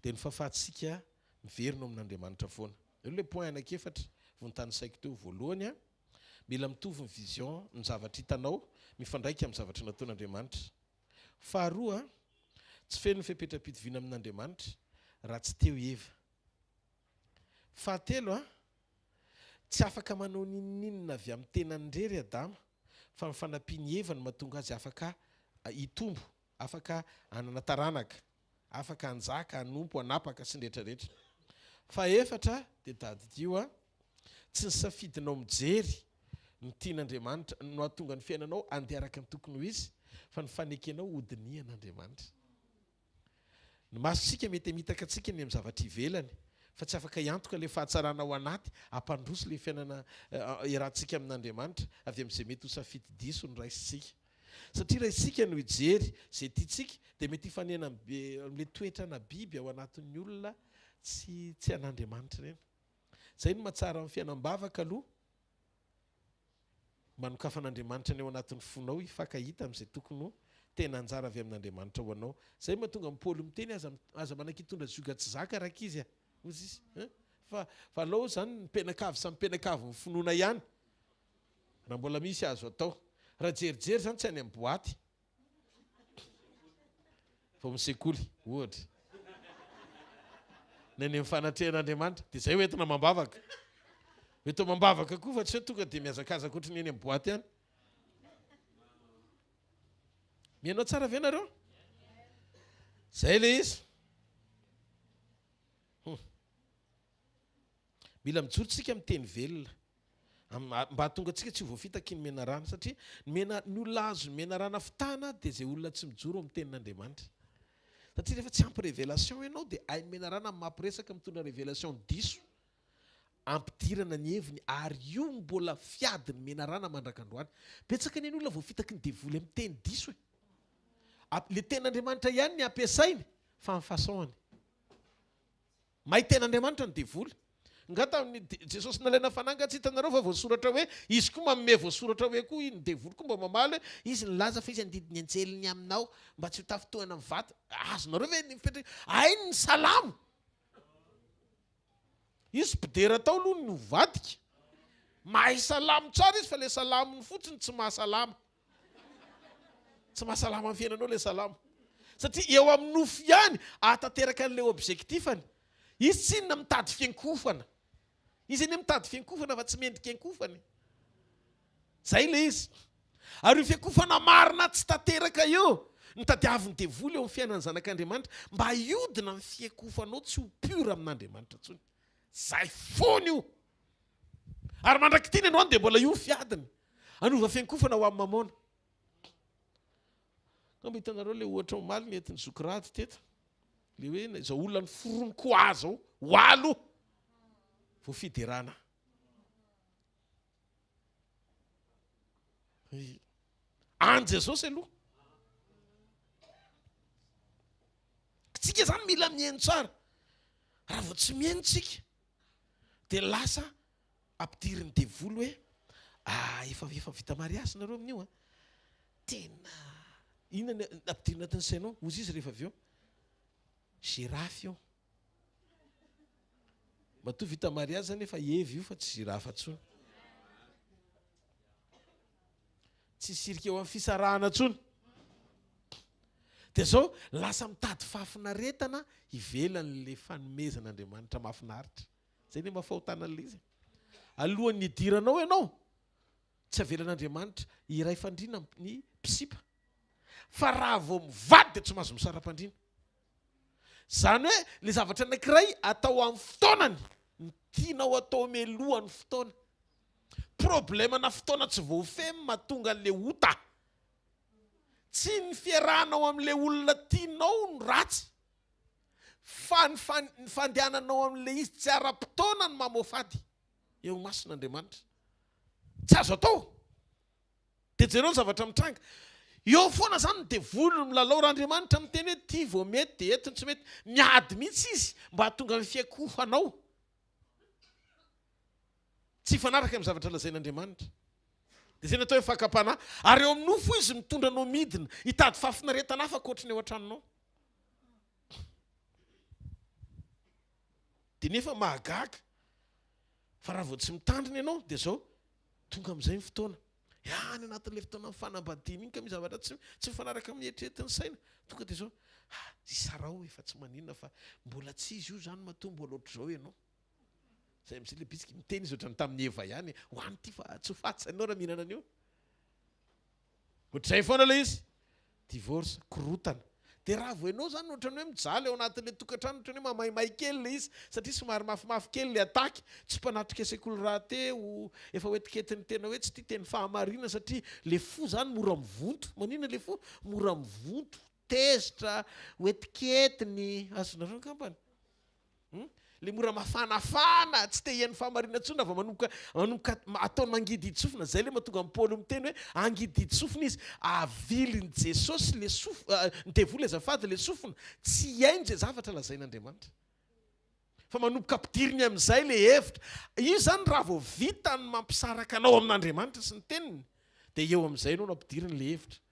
dia ny fahafahantsika miverina ao amin'Andriamanitra foana. Eo ilay point anankiefatra vao notanisaiko teo voalohany an, mila mitovy ny vision, ny zavatra hitanao mifandraika amin'ny zavatra nataon'Andriamanitra. Faharoa, tsy feno ny fepetram-pitoviana amin'Andriamanitra raha tsy teo i Eva. Fahatelo, tsy afaka manao n'inon'inona avy amin'ny tenany irery i Adama, fa ny fanampian'i Eva no mahatonga azy afaka hitombo, afaka hanana taranaka. Afaka hanjaka, hanompo, hanapaka sy ny rehetra rehetra. Fahefatra dia tadidio a, tsy ny safidinao mijery ny tian'Andriamanitra no hahatonga ny fiainanao handeha araka ny tokony ho izy fa ny fanekenao hodinihan'Andriamanitra. Ny masontsika mety hamitaka antsika ny amin'ny zavatra ivelany fa tsy afaka hiantoka ilay fahatsarana ao anaty hampandroso ilay fiainana iarahantsika amin'Andriamanitra avy amin'izay mety ho safidy diso noraisintsika. Satria raha isika no hijery izay tiantsika dia mety hifanena amin'ilay toetrana biby ao anatin'ny olona tsy tsy an'Andriamanitra ireny. Izay no mahatsara ny fiainam-bavaka aloha, manokafan'Andriamanitra ny ao anatin'ny fonao hifankahita amin'izay tokony ho tena anjara avy amin'Andriamanitra ho anao. Izay no mahatonga an'i Paoly miteny aza aza manaiky hitondra zioga tsy zaka rankizy a! Hoy izy hein! Fa fa aleo izany ny mpianakavy samy mpianakavy ny finoana ihany. Raha mbola misy azo atao. Raha jerijery zany tsy any amin'ny boaty fa amin'ny sekoly ohatra. Ny any amin'ny fanatrehan'Andriamanitra dia izay hoentina amam-bavaka. Hoento amam-bavaka koa fa tsy hoe tonga dia mihazakazaka ohatry ny eny amin'ny boaty any. Mihaino tsara ve nareo? Zay le izy. Hum. Mila mijoro tsika amin'ny teny velona. Mba hahatonga antsika tsy ho voafitaky ny menarana. Satria ny mena, ny olona azon'ny menarana fitahana dia izay olona tsy mijoro amin'ny tenin'Andriamanitra. Satria rehefa tsy ampy révélation ianao dia hain'ny menarana ny mampiresaka mitondra révélation diso ampidirana ny heviny ary io mbola fiadin'ny menarana mandrak'androany. Betsaka anie ny olona voafitaky ny devoly amin'ny teny diso e. Le tenin'Andriamanitra ihany ny ampiasainy fa amin'ny façon-ny. Mahay tena Andriamanitra ny devoly. Nga tamin'ny Jesosy nalaina fanahy nga tsy hitanareo fa voasoratra hoe izy koa manome voasoratra hoe koa ny devoly koa mba mamaly hoe izy nilaza fa izy handidy ny anjeliny aminao mba tsy ho tafintohina amin'ny vato. Azonareo ve ny fipetraka hainy ny salamo. Izy mpidera tao aloha no nivadika. Mahay salamo tsara izy fa le salamony fotsiny tsy mahasalama. Tsy mahasalama ny fiainanao ilay salamo. Satria eo amin'ny nofo ihany ahatanteraka an'ilay objectif-ny. Izy tsinona mitady fiankofana. Izy anie mitady fiankofana fa tsy mendrika iankofana e. Zay ilay izy. Ary io fiankofana marina tsy tanteraka io no tadiavin'ny devoly eo amin'ny fiainan'ny zanak'Andriamanitra mba hiodina ny fiankofanao tsy ho pur amin'Andriamanitra intsony. Zay foana io. Ary mandrak'ity ny androany dia mbola io ny fiadiny. Hanova fiankofana ho amin'ny mamôna. Angamba hitanareo ilay ohatra omaly nentin'i Zoky Rado teto. Ilay hoe izao olona noforoniko ho ahy izao, ho ahy aloha vao fiderana. An'i Jesosy aloha. Tsika zany mila mihaino tsara. Raha vao tsy mihaino tsika dia lasa ampidirin'ny devoly hoe ah efa efa vita mariazy nareo amin'io an. Tena inona ny ampidirina anatin'ny sainao? Hozy izy rehefa avy eo. Girafe io. Matoa vita mariazy zany efa Eva io fa tsy girafe intsony. Tsy hisirika eo amin'ny fisarahana intsony. Dia izao, lasa mitady fahafinaretana ivelan'ilay fanomezan'Andriamanitra mahafinaritra. Izay anie mba fahotana an'ilay izy e. Alohan'ny hidiranao ianao, tsy avelan'Andriamanitra hiray fandriana ny mpisipa. Fa raha vao mivady dia tsy mahazo misara-pandriana. Izany hoe ilay zavatra anankiray atao amin'ny fotoanany no tianao atao mialohan'ny fotoana. Problème-na fotoana tsy voafehy no mahatonga an'ilay ota. Tsy ny fiarahanao amin'ilay olona tianao no ratsy fa ny ny fandehananao amin'ilay izy tsy ara-potoana no mamoafady eo imason'Andriamanitra. Tsy azo atao. Dia jereo ny zavatra mitranga. Eo foana izany ny devoly no milalao. Raha Andriamanitra miteny hoe ity vao mety dia eto no tsy mety. Miady mihitsy izy mba hahatonga ny fiakofanao tsy hifanaraka amin'ny zavatra lazain'Andriamanitra. Dia izay no atao hoe fakam-panahy. Ary eo amin'ny nofo izy mitondra anao midina hitady fahafinaretana hafa ankoatry ny ao an-tranonao. Dia nefa mahagaga fa raha vao tsy mitandrina ianao dia izao, tonga amin'izay ny fotoana. Any anatin'ilay fotoanan'ny fanambadiana iny ka misy zavatra tsy tsy mifanaraka amin'ny eritreretin'ny saina. Tonga dia izao, ha, isaraho efa tsy maninona fa mbola tsy izy io izany matoa mbola ohatr'izao ianao. Izay amin'izay ilay bitsika miteny izy ohatran'ny tamin'i Eva ihany, hoany ity fa tsy ho faty sainao raha mihinana an'io. Ohatr'izay foana ilay izy. Divorce, korotana. Dia raha vao ianao izany ohatran'ny hoe mijaly ao anatin'ilay tokantrano, ohatran'ny hoe mamaimay kely ilay izy, satria somary mafimafy kely ilay attaque, tsy mpanatrika sekoly rahateo, efa hoetiketin'ny tena hoe tsy tia teny fahamarinana satria ilay fo izany mora mivonto. Maninona ilay fo? Mora mivonto, tezitra, hoetiketiny, azonareo angambany. Hum? Le mora mafanafana, tsy te hihaino fahamarinana intsony raha vao manomboka manomboka ataony mangidihidy sofina, zay le mahatonga an'i Paoly miteny hoe angidihidy sofina izy, avilin'i Jesosy le sof ny devoly azafady le sofina, tsy hihaino zay zavatra lazain'Andriamanitra. Fa manomboka ampidiriny amin'izay le hevitra. Io zany raha vao vita ny mampisaraka anao amin'Andriamanitra sy ny teniny, dia eo amin'izay ianao no ampidiriny le hevitra.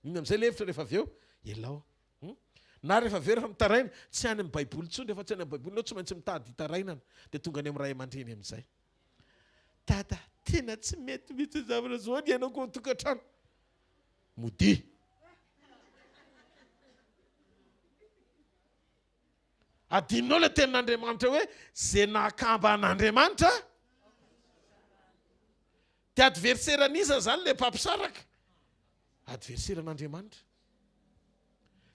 Inona amin'izay le hevitra rehefa avy eo? Ialao. Hum? Na rehefa avy eo rehefa mitaraina, tsy any amin'ny baiboly intsony, rehefa tsy any amin'ny baiboly ianao tsy maintsy mitady hitarainana, dia tonga any amin'ny ray aman-dreny amin'izay. Dada, tena tsy mety mihitsy ny zavatra zao ny iainako ao an-tokantrano. Modia. Adinonao ilay tenin'Andriamanitra hoe ze nakamba an'Andriamanitra dia adversaire an'iza zany le mpampisaraka? Adversaire an'Andriamanitra.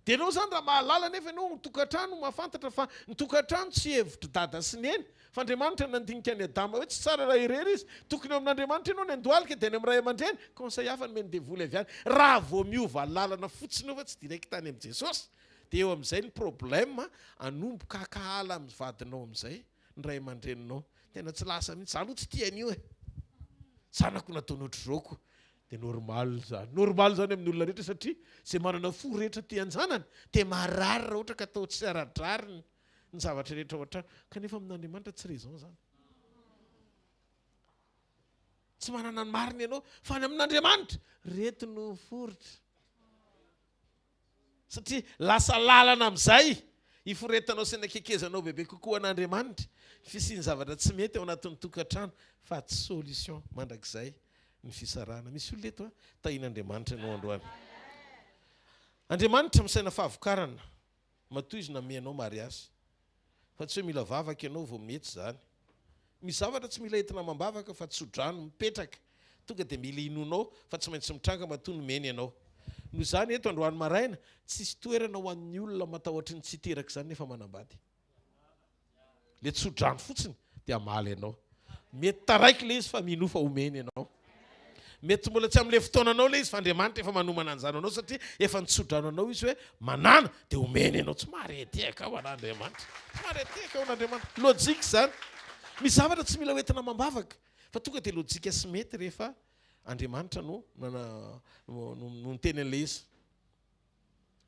Dia ianao izany raha mahalala nefa ianao ny tokantrano mahafantatra fa ny tokantrano tsy hevitr'i dada sy neny fa Andriamanitra nandinika an'i Adama hoe tsy tsara raha irery izy, tokony eo amin'Andriamanitra ianao ny andohalika dia any amin'ny ray aman-dreny, conseil hafa nomen'ny devoly avy any, raha vao miova lalana fotsiny eo fa tsy direct any amin'i Jesosy dia eo amin'izay ny problème hanomboka hankahala amin'ny vadinao amin'izay ny ray aman-dreninao, tena tsy lasa mihitsy, za aloha tsy tia an'io e, zanako nataony ohatr'izao ko, Dia normal izany. Normal izany amin'ny olona rehetra satria izay manana fo rehetra tia an-janany dia marary raha ohatra ka atao tsy ara-drariny ny zavatra rehetra ao an-trano. Kanefa amin'Andriamanitra tsy raison izany. Tsy manana ny marina ianao fa any amin'Andriamanitra reto no miforitra. Satria lasa lalana amin'izay hiforetanao sy hanakekezanao bebe kokoa an'Andriamanitra ny fisian'ny zavatra tsy mety ao anatin'ny tokantrano fa tsy solution mandrakizay ny fisarahana. Misy olona eto an? Tahian'Andriamanitra ianao androany. Andriamanitra misaina fahavokarana. Matoa izy namehy anao mariazy. Fa tsy hoe mila vavaka ianao vao mety izany. Misy zavatra tsy mila entina amam-bavaka fa tso-drano mipetraka. Tonga dia mila inoanao fa tsy maintsy mitranga matoa nomeny ianao. Noho izany eto androany maraina, tsisy toerana ho an'ny olona matahotry ny tsy hiteraka izany nefa manambady. Le tso-drano fotsiny dia hamaly anao. Mety taraiky le izy fa minoa fa omeny ianao. Mety mbola tsy amin'ilay fotoananao ilay izy fa Andriamanitra efa manomana an'izany ho anao satria efa nitso-drano anao izy hoe manàna dia omeny ianao. Tsy maharetehaka ao an'Andriamanitra. Tsy maharetehaka ao an'Andriamanitra. Logique izany. Misy zavatra tsy mila hoentina amam-bavaka fa tonga dia lojika sy mety rehefa Andriamanitra no no niteny an'ilay izy.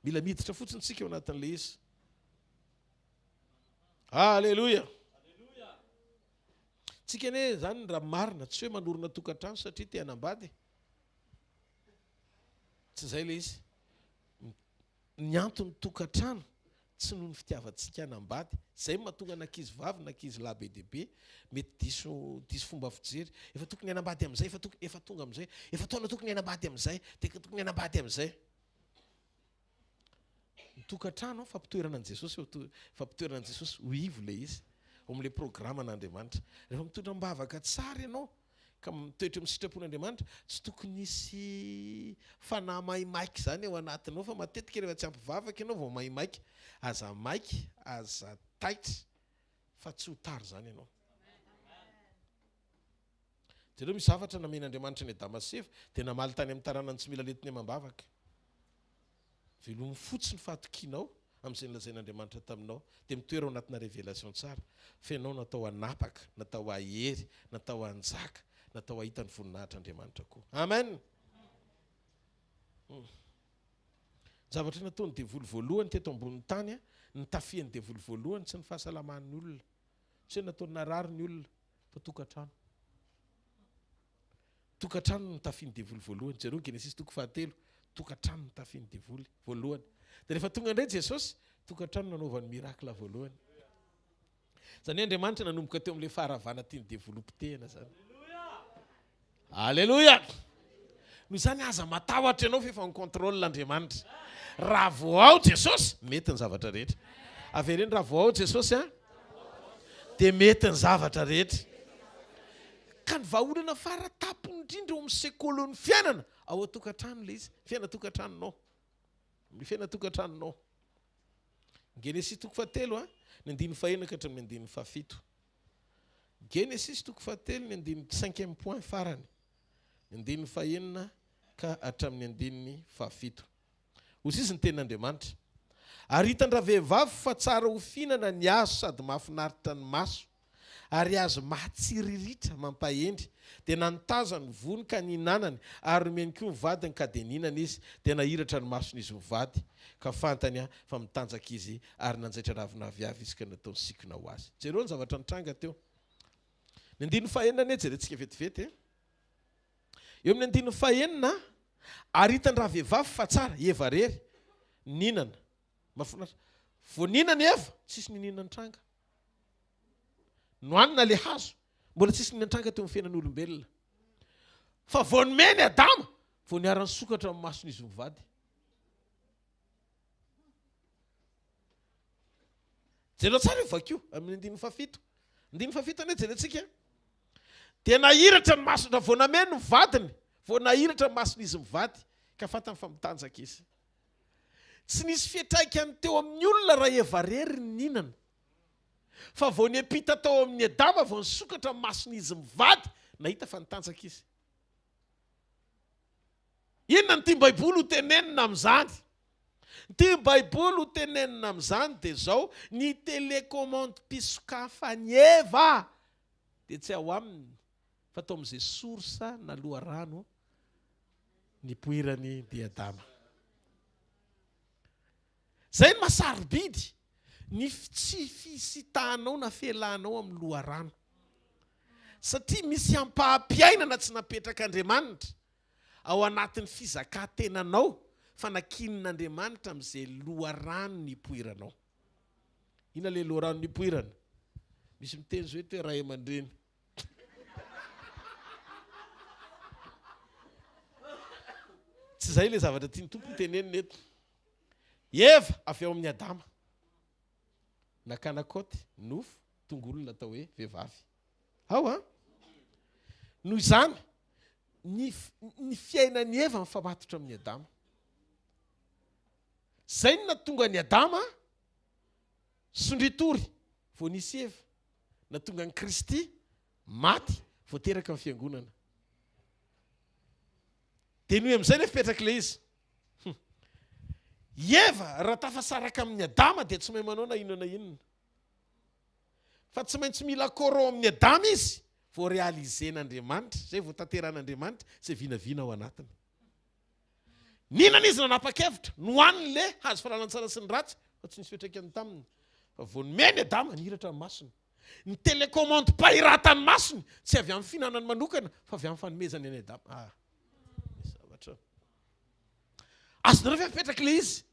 Mila miditra fotsiny isika ao anatin'ilay izy. Aleloia! Tsika anie zany raha marina tsy hoe manorina tokantrano satria te hanambady e. Tsy zay le izy. Ny antony tokantrano. Tsy noho ny fitiavantsika hanambady. Izay no mahatonga ny ankizy vavy na ankizy lahy be dia be mety diso diso fomba fijery. Efa tokony hanambady amin'izay, efa tokony, efa tonga amin'izay, efa taona tokony hanambady amin'izay, dia tokony hanambady amin'izay. Ny tokantrano, fampitoerana an'i Jesosy eo, fampitoerana an'i Jesosy ho ivo ilay izy, ao amin'ilay programan'Andriamanitra. Rehefa mitondra am-bavaka tsara ianao, ka mitoetra eo amin'ny sitrapon'Andriamanitra, tsy tokony hisy fanahy maimaika izany ao anatinao, fa matetika rehefa tsy ampy vavaka ianao vao maimaika. Aza maika, aza taitra, fa tsy ho tara izany ianao. Jereo misy zavatra namen'Andriamanitra an'i Adama sy Eva, dia namaly tany amin'ny taranany tsy mila lentiny amam-bavaka. Velomy fotsiny ny fahatokianao amin'izay nolazain'Andriamanitra taminao, dia mitoera ao anatina révélation tsara, fa ianao natao hanapaka, natao hahery, natao hanjaka, natao hahita ny voninahitr'Andriamanitra koa. Amen! Ny zavatra nataon'ny devoly voalohany teto ambonin'ny tany, nitafian'ny devoly voalohany tsy ny fahasalaman'ny olona, tsy hoe nataony narary ny olona, fa tokantrano. Tokantrano no nitafian'ny devoly voalohany. Jereo Genesisy toko fahatelo, tokantrano no nitafian'ny devoly voalohany. Dia rehefa tonga indray Jesosy, tokantrano no nanaovany miracle voalohany. Izany hoe Andriamanitra nanomboka teo amin'ilay faharavana tian'ny devoly hopotehina izany. Aleloia! Noho izany aza matahotra ianao fa efa en contrôle Andriamanitra. Raha vao ao Jesosy, mety ny zavatra rehetra. Avereno raha vao ao Jesosy an, dia mety ny zavatra rehetra. Ka ny vahaolana fara tampony indrindra eo amin'ny sekolin'ny fiainana, ao an-tokantrano ilay izy, fiainan-tokantranonao. Ny fiainan-tokantranonao. Genesisy toko fahatelo an, ny andininy fahenina ka hatramin'ny andininy fahafito. Genesisy toko fahatelo ny andininy cinquième point farany, ny andininy fahenina ka hatramin'ny andininy fahafito. Hoy sisa ny tenin'Andriamanitra, Ary hitan-dravehivavy fa tsara ho fihinana ny hazo sady mahafinaritra ny maso, ary hazo mahatsiriritra mampahendry, dia nantaza ny voany ka nihinanany, ary nomeny koa ny vadiny ka dia nihinana izy, dia nahiratra ny mason'izy mivady, ka fantany fa mitanjaka izy, ary nanjaitra ravin'aviavy izy ka nataony sikina ho azy. Jereo ny zavatra nitranga teo. Ny andininy fahenina anie jerentsika vetivety e. Eo amin'ny andininy fahenina, ary hitan-dravehivavy fa tsara, Eva rery, nihinana. Mahafinaritra. Vao nihinana Eva, tsisy niniana nitranga. Nohanina ilay hazo, mbola tsisy niniana nitranga teo amin'ny fiainan'olombelona. Fa vao nomeny Adama, vao niara-nisokatra ny mason'izy mivady. Jereo tsara io vakio amin'ny andininy fahafito. Andininy fahafito anie jerentsika. Dia nahiratra ny masony, raha vao nameno ny vadiny, vao nahiratra ny mason'izy mivady, ka fantany fa mitanjaka izy. Tsy nisy fiantraikany teo amin'ny olona raha Eva rery ny nihinana. Fa vao niampita tao amin'i Adama vao nisokatra ny mason'izy mivady, nahita fa nitanjaka izy. Inona no tian'ny Baiboly ho tenenina amin'izany? Ny tian'ny Baiboly ho tenenina amin'izany dia izao, ny telecommande-pisokafan'i Eva dia tsy ao aminy fa tao amin'izay source na loharano nipoirany dia Adama. Izay no maha sarobidy ny tsy fisitahanao na fialanao amin'ny loharano. Satria misy ampaham-piainana tsy napetrak'Andriamanitra ao anatin'ny fizakan-tenanao fa nankinin'Andriamanitra amin'izay loharano nipoiranao. Inona ilay loharano nipoirana? Misy miteny izao eto hoe ray aman-dreny. Tsy izay ilay zavatra tian'ny Tompo hotenenina eto. Eva avy ao amin'i Adama. Nakana kaoty, nofo, tonga olona atao hoe vehivavy. Ao an! Noho izany, ny, ny fiainan'i Eva mifamatotra amin'i Adama. Izay no nahatonga an'i Adama sondritory vao nisy Eva. Nahatonga an'i Kristy maty vao teraka ny fiangonana. Dia noho amin'izay ilay fipetrak'ilay izy. Hum. I Eva, raha tafasaraka amin'i Adama dia tsy mahay manao na inona na inona. Fa tsy maintsy mila accord ao amin'i Adama izy vao réaliser-n'Andriamanitra, izay vao tanterahan'Andriamanitra izay vinavina ao anatiny. Nihinana izy nanapa-kevitra, nohaniny le hazo fahalalan-tsara sy ny ratsy, fa tsy nisy fiantraikany taminy. Fa vao nomeny Adama, nihiratra ny masony. Ny télécommande pahirata ny masony, tsy avy amin'ny fihinanany manokana, fa avy amin'ny fanomezany an'i Adama. Ah, misy zavatra. Azonareo ve apetraka ilay izy?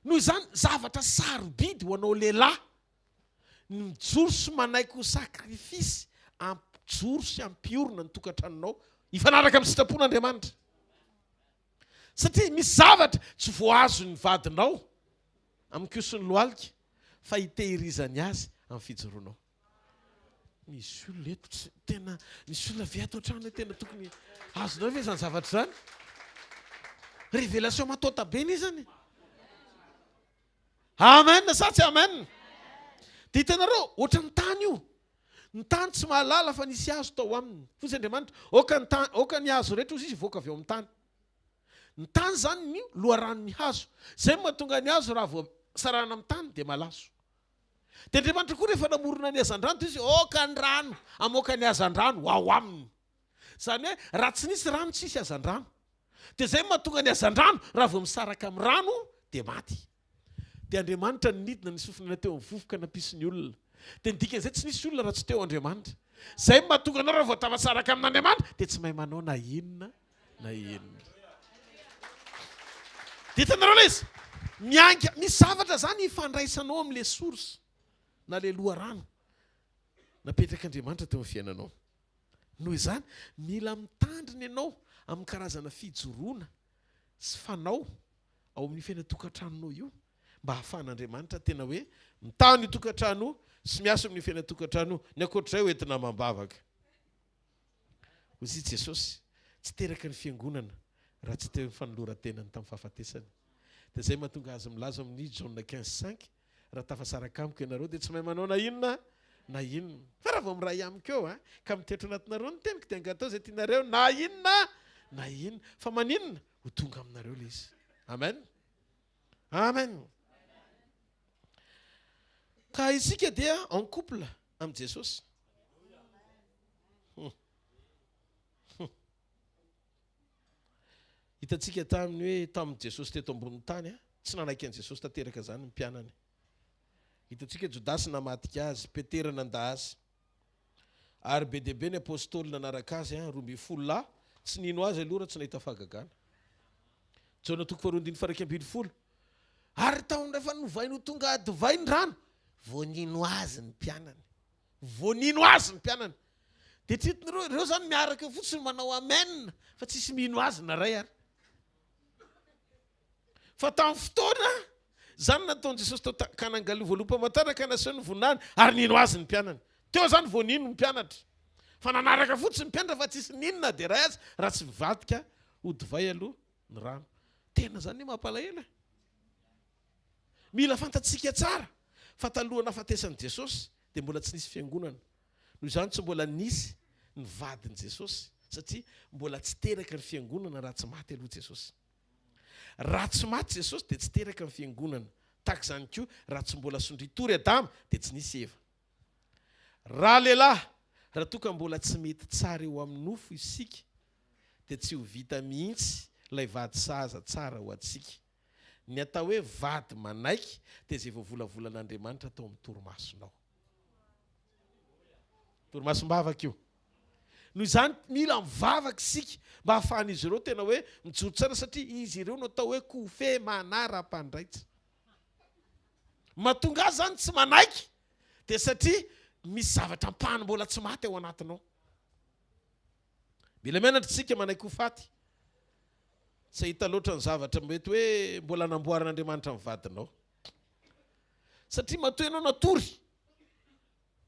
Noho izany, zavatra sarobidy ho anao lehilahy ny mijoro sy manaiky ho sacrifice hampijoro sy hampiorina ny tokantranonao hifanaraka amin'ny sitrapon'Andriamanitra. Satria misy zavatra tsy voahazon'ny vadinao amin'ny koson'ny lohalika fa hitehirizany azy amin'ny fijoroanao. Misy olona eto tsy tena misy olona ve ato an-trano hoe tena tokony azonao ve izany zavatra izany? Révélation mataota be anie izany. Amen sa tsy amen? Dia hitanareo, ohatran'ny tany io. Ny tany tsy mahalala fa nisy hazo tao aminy. Hoy Andriamanitra, aoka ny tany, aoka ny hazo rehetra hoy izy hivoaka avy ao amin'ny tany. Ny tany izany ny loharanon'ny hazo. Izay no mahatonga ny hazo raha vao sarahana amin'ny tany dia malaso. Dia Andriamanitra koa rehefa namorona ny hazandrano dia izy aoka ny rano hamoaka ny hazandrano ho ao aminy. Izany hoe raha tsy nisy rano tsy hisy hazandrano. Dia izay no mahatonga ny hazandrano raha vao misaraka amin'ny rano dia maty. Dia Andriamanitra no nidina nisofina teo amin'ny vovoka nampisy ny olona. Dia ny dikan'izay tsy nisy olona raha tsy teo Andriamanitra. Izay no mahatonga anao raha vao tafasaraka amin'Andriamanitra dia tsy mahay manao na inona na inona. Dia hitanareo ilay izy? Miainga, misy zavatra izany ifandraisanao amin'ilay source na ilay loharano napetrak'Andriamanitra teo amin'ny fiainanao. Noho izany, mila mitandrina ianao amin'ny karazana fijoroana sy fanao ao amin'io fiainan-tokantranonao io mba hahafahan'Andriamanitra tena hoe mitaha an'io tokantrano io sy miasa amin'io fiainan-tokantrano io. Ny ankoatr'izay ho entina amam-bavaka. Hoy i Jesosy, Tsy teraka ny fiangonana raha tsy teo ny fanoloran-tenany tamin'ny fahafatesany. Dia izay mahatonga azy milaza amin'ny Jaona 15, 5, Raha tafasaraka amiko ianareo dia tsy mahay manao na inona na inona. Fa raha vao miray amiko eo an, ka mitoetra anatinareo ny teniko dia angatao izay tianareo na inona na inona. Fa maninona? Ho tonga aminareo ilay izy. Amen. Amen. Ka isika dia en couple amin'i Jesosy. Hitantsika tamin'ny hoe tamin'i Jesosy teto ambonin'ny tany, tsy nanaiky an'i Jesosy tanteraka izany ny mpianany. Hitantsika Jodasy namadika azy, Petera nandà azy. Ary be dia be ny apostoly nanaraka azy, 12 lahy, tsy nino azy aloha raha tsy nahita fahagagana. Jaona toko faharoa andininy faha 11. Ary tamin'ny rehefa novainy ho tonga divay ny rano, vao nino azy ny mpianany. Vao nino azy ny mpianany. Dia tsy hitanareo, ireo izany miaraka eo fotsiny manao amen, fa tsisy mino azy na iray ary. Fa tamin'ny fotoana izany nataon'i Jesosy tao Kana-Galio voaloham-pamantarana ka naseho ny voninahiny ary nino azy ny mpianany. Teo izany vao nino ny mpianatra. Fa nanaraka fotsiny ny mpianatra fa tsisy nino na dia iray aza raha tsy mivadika ho divay aloha ny rano. Tena izany anie mampalahelo e. Mila fantatsika tsara fa talohan'ny nahafatesan'i Jesosy dia mbola tsy nisy fiangonana. Noho izany tsy mbola nisy ny vadin'i Jesosy satria mbola tsy teraka ny fiangonana raha tsy maty aloha Jesosy. Raha tsy maty Jesosy dia tsy teraka ny fiangonana. Tahaka izany koa raha tsy mbola sondrian-tory Adama dia tsy nisy Eva. Raha lehilahy, raha toa ka mbola tsy mety tsara eo amin'ny nofo isika dia tsy ho vita mihitsy ilay vady sahaza tsara ho antsika. Ny atao hoe vady manaiky dia izay voavolavolan'Andriamanitra tao amin'ny torimasonao. Torimasom-bavaka io. Noho izany, mila mivavaka isika mba hahafahan'izy ireo tena hoe mijoro tsara satria izy ireo no atao hoe kofehy manara-pandraitra. Mahatonga azy izany tsy manaiky dia satria misy zavatra ampahany mbola tsy maty ao anatinao. Mila mianatra isika manaiky ho faty. Tsy hahita loatra ny zavatra mety hoe mbola namboarin'Andriamanitra ny vadinao. Satria matoa ianao natory,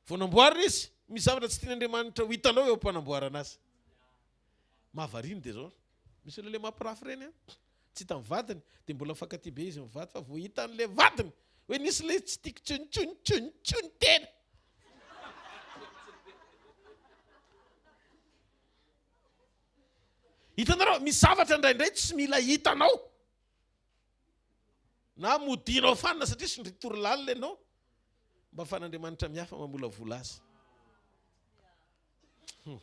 vao namboarina izy, misy zavatra tsy tian'Andriamanitra ho hitanao eo am-panamboarana azy. Mahavariana dia izao, misy olona ilay mampirafy ireny an, tsy hitan'ny vadiny, dia mbola mifankatia be izy mivady fa vao hitan'ilay vadiny hoe nisy ilay tsy tiako tsony tsony tsony tsony tena. Hitanareo, misy zavatra indraindray tsy mila hitanao. Na modianao fanina satria sondritory lalina ianao. Mba fan'Andriamanitra mihafa mamolavola azy. Hmm.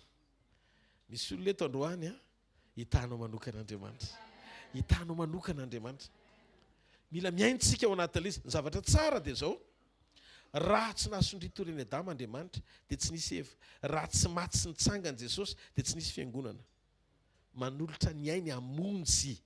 Misy olona eto androany a, hitanao manokana Andriamanitra. Hitanao manokana Andriamanitra. Mila mihaino tsika ao anatin'ilay izy. Ny zavatra tsara dia izao, Raha tsy nahasondritory an'i Adama Andriamanitra, dia tsy nisy Eva. Raha tsy maty sy nitsangana Jesosy, dia tsy nisy fiangonana. Manolotra ny ainy hamonjy.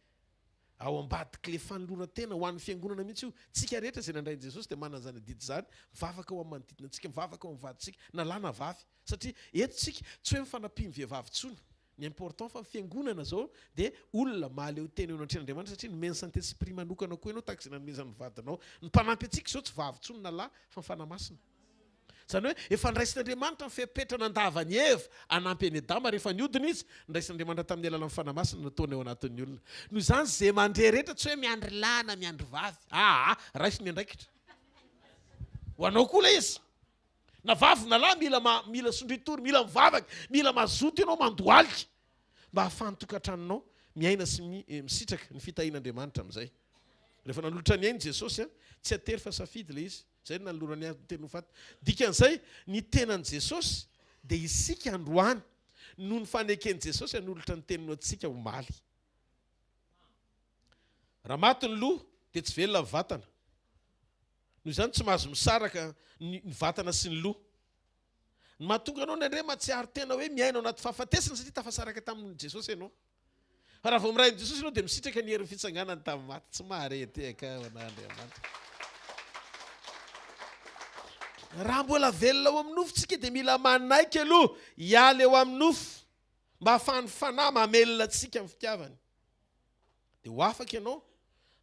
Ao ambadik'ilay fanoloran-tena ho an'ny fiangonana mihitsy io. Tsika rehetra izay nandray an'i Jesosy dia manana izany adidy izany, mivavaka ho amin'ny manodidina antsika, mivavaka ho amin'ny vadintsika, na lahy na vavy. Satria eto tsika tsy hoe mifanampia ny vehivavy intsony. Ny important fa ny fiangonana izao dia olona mahaleo tena eo anatrehan'Andriamanitra satria nomeny Saint Esprit manokana koa ianao tahaka izay nanomezany ny vadinao. Ny mpanampy antsika izao tsy vavy intsony na lahy fa ny Fanahy Masina. Izany hoe efa nraisin'Andriamanitra ny fepetra nandavan'i Eva hanampy an'i Adama rehefa niodina izy, nraisin'Andriamanitra tamin'ny alalan'ny Fanahy Masina nataony ao anatin'ny olona. Noho izany izay mandre rehetra tsy hoe miandry lahy na miandry vavy. Aa, raiso ny andraikitra. Ho anao koa ilay izy. Na vavy na lahy mila mila sondritory, mila mivavaka, mila mazoto ianao mandohalika mba hahafahan'ny tokantranonao miaina sy misitraka ny fitahian'Andriamanitra amin'izay. Rehefa nanolotra ny ainy Jesosy, tsy atery fa safidy ilay izy. Izay no nanolorany azy ny teny ho faty. Dikan'izay, ny tenan'i Jesosy dia isika androany noho ny faneken'i Jesosy hanolotra ny teniny ho antsika omaly. Raha maty ny loha dia tsy velona ny vatana. Noho izany tsy mahazo misaraka ny vatana sy ny loha. Ny mahatonga anao indraindray mahatsiaro tena hoe miaina ao anaty fahafatesana satria tafasaraka tamin'i Jesosy ianao. Fa raha vao miray amin'i Jesosy ianao dia misitraka ny herin'ny fitsanganany tamin'ny maty. Tsy mahare tehaka ho an'Andriamanitra. Raha mbola velona ao amin'ny nofo tsika dia mila manaiky aloha hiala eo amin'ny nofo mba hahafahan'ny fanahy mamelona antsika amin'ny fitiavany. Dia ho afaka ianao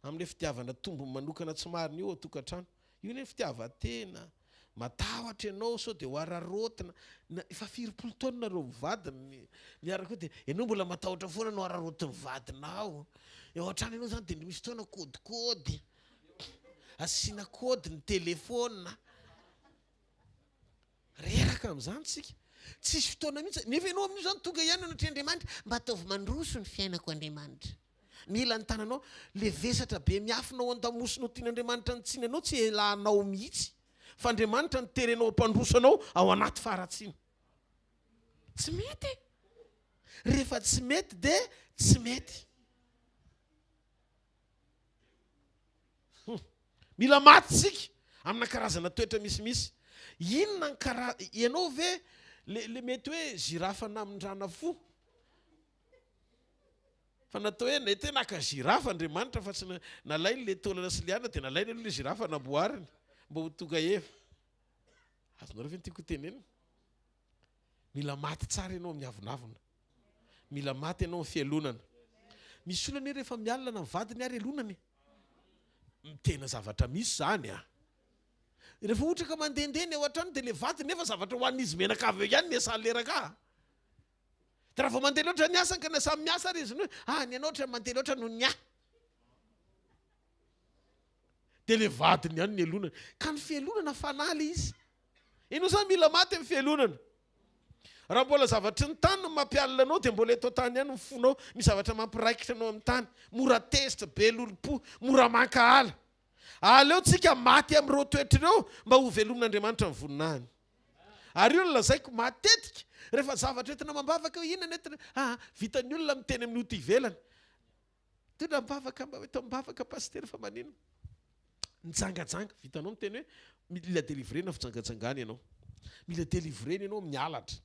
amin'ilay fitiavana tombony manokana tsy marina io ao an-tokantrano. Io anie fitiavan-tena, matahotra ianao sao dia ho araraotina. Na efa firy-polo taona nareo mivady miaraka eo dia ianao mbola matahotra foana ny ho araraotin'ny vadinao. Eo an-trano ianao izany dia misy fotoana kôdikôdy, asiana kôdy ny telefaonina. Reraka amin'izany isika. Tsisy fotoana mihitsy. Nefa ianao amin'io izany tonga ihany eo anatrehan'Andriamanitra, mba ataovy mandroso ny fiainako Andriamanitra. Mila ny tananao. Le vesatra be miafina ao an-damosinao tian'Andriamanitra ny tsiny anao tsy elanao mihitsy. Fa Andriamanitra no terenao hampandroso anao ao anaty faharatsiana. Tsy mety e! Rehefa tsy mety dia tsy mety. Hum. Mila maty isika amina karazana toetra misimisy. Inona ny kara ianao ve le le mety hoe girafe namindrana fo? Fa natao hoe nety hoe naka girafe Andriamanitra fa tsy nalainy le taolana sy liana dia nalainy aloha le girafe namboariny mba ho tonga Eva. Azonareo ve ny tiako ho tenenina? Mila maty tsara ianao amin'ny avonavona. Mila maty ianao amin'ny fialonana. Misy olona anie rehefa mialona na ny vadiny ary alonany e. Tena zavatra misy izany a. Rehefa ohatra ka mandehandeha ny ao an-trano dia ilay vadiny nefa zavatra hohanin'izy mianakavy eo ihany ny salaire-ka. Dia raha vao mandeha loatra ny asany ka na samy miasa ary izy no hoe ah ny anao ohatran'ny mandeha loatra noho ny ahy. Dia ilay vadiny ihany ny elonany. Ka ny fialonana fanahy ilay izy. Ianao izany mila maty amin'ny fialonana. Raha mbola zavatry ny tany no mampialona anao dia mbola eto an-tany ihany ny fonao, misy zavatra mampiraikitra anao amin'ny tany. Mora tezitra, be lolompo, mora mankahala. Aleo tsika maty amin'ireo toetra ireo mba ho velomin'Andriamanitra ny voninahiny. Ary io no lazaiko matetika rehefa zavatra entina amam-bavaka hoe inona no entina, aa vitan'ny olona miteny amin'ny ota ivelany. Tena am-bavaka mba eto am-bavaka pasitera fa maninona? Nijangajanga, vitanao miteny hoe mila delivrena fijangajangana ianao. Mila delivrena ianao amin'ny halatra.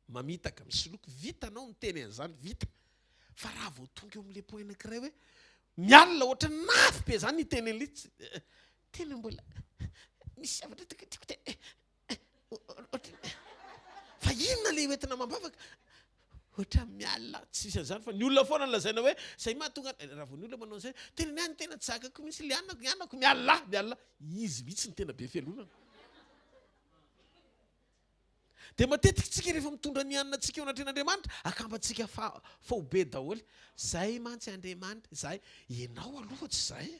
Mamitaka, misoloky, vitanao miteny an'izany, vita. Fa raha vao tonga eo amin'ilay point anankiray hoe mialona ohatran'ny nafy be zany hiteny an'ilay tsy tena mbola misy zavatra tiako tiako te fa inona le hoentina amam-bavaka? Ohatran'ny mialona tsy misy an'izany fa ny olona foana no lazaina hoe zay mahatonga raha vao ny olona manao an'izay tena ny ahy ny tena tsy zakako mihitsy le anako ny anako mialona mialona izy mihitsy no tena be fialonana. Dia matetika tsika rehefa mitondra ny hanina antsika eo anatrehan'Andriamanitra, akambantsika fa faobe daholo. Zay mantsy Andriamanitra, zay. Ianao aloha fa tsy zay.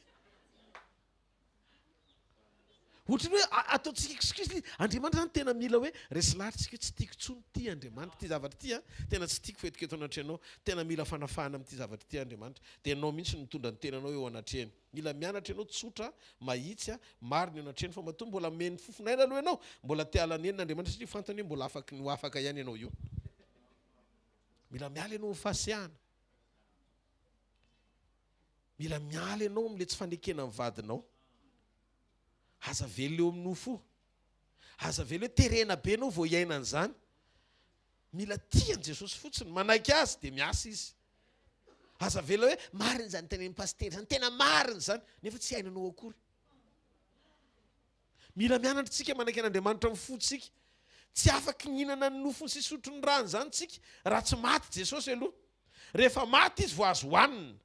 Ohatran'ny hoe ataontsika excuse ilay izy. Andriamanitra zany tena mila hoe resy lahatra tsika hoe tsy tiako intsony ity Andriamanitra, ity zavatra ity an, tena tsy tiako fa entiko eto anatrehanao. Tena mila fanafahana amin'ity zavatra ity Andriamanitra. Dia ianao mihitsy no mitondra ny tenanao eo anatrehany. Mila mianatra ianao tsotra, mahitsy, marina eo anatrehany fa matoa mbola ameny fofon'aina aloha ianao, mbola te halany enina Andriamanitra satria fantany hoe mbola afaky ny ho afaka ihany ianao io. Mila miala ianao amin'ny fahasiahana. Mila miala ianao amin'ilay tsy fanekena ny vadinao. Aza avela eo amin'ny nofo io. Aza avela hoe terena be ianao vao hiaina an'izany. Mila tia an'i Jesosy fotsiny, manaiky Azy dia miasa Izy. Aza avela hoe marina izany tenenin'i pasitera izany, tena marina izany, nefa tsy iainanao akory. Mila mianatra tsika manaiky an'Andriamanitra amin'ny fontsika. Tsy afaky ny hihinana ny nofony sy hisotro ny rany izany tsika raha tsy maty Jesosy aloha. Rehefa maty izy vao azo hohanina.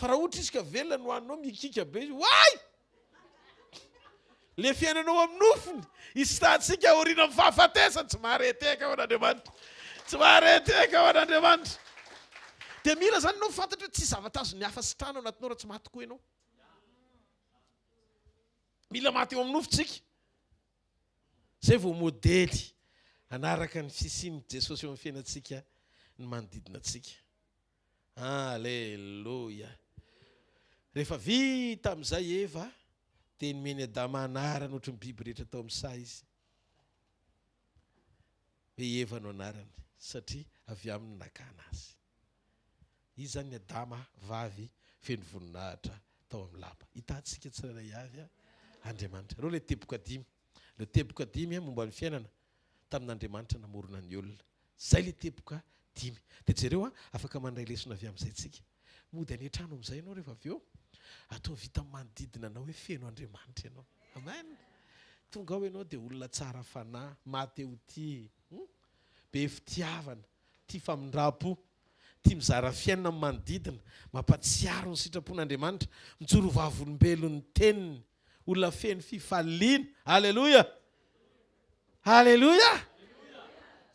Fa raha ohatra izy ka velona no haninao mikiaka be izy, oay! Le fiainanao amin'ny nofony, hisintahantsika aorianan'ny fahafatesana, tsy mahareteka ho an'Andriamanitra. Tsy mahareteka ho an'Andriamanitra. Dia mila izany ianao fantatra hoe tsy zavatra azon'ny hafa sitrahana ao anatinao raha tsy maty koa ianao. Mila maty eo amin'ny nofo tsika. Zay vao modely hanaraka ny fisian'i Jesosy eo amin'ny fiainantsika ny manodidina antsika. Aleloia! Rehefa vita amin'izay Eva dia nomen'i Adama anarana ohatry ny biby rehetra tao amin'ny saha izy. Hoe Eva no anarany satria avy aminy no nakana azy. Izy izany ny Adama vavy feno voninahitra tao amin'ny lapa. Hitantsika tsirairay avy Andriamanitra. Ireo ilay teboka dimy. Ireo teboka dimy momba ny fiainana tamin'Andriamanitra namorona ny olona. Izay ilay teboka dimy. Dia jereo an, afaka mandray lesona avy amin'izay tsika. Mody any an-trano amin'izay ianao rehefa avy eo. Ataovy hita amin'ny manodidina anao hoe feno Andriamanitra ianao. Amen. Tonga ao ianao dia olona tsara fanahy, maha-te ho tia, be fitiavana. tia famindram-po, tia mizara fiainana amin'ny manodidina, mampahatsiaro ny sitrapon'Andriamanitra, mijoro ho vavolombelon'ny teniny, olona feno fifaliana. Aleloia! Aleloia!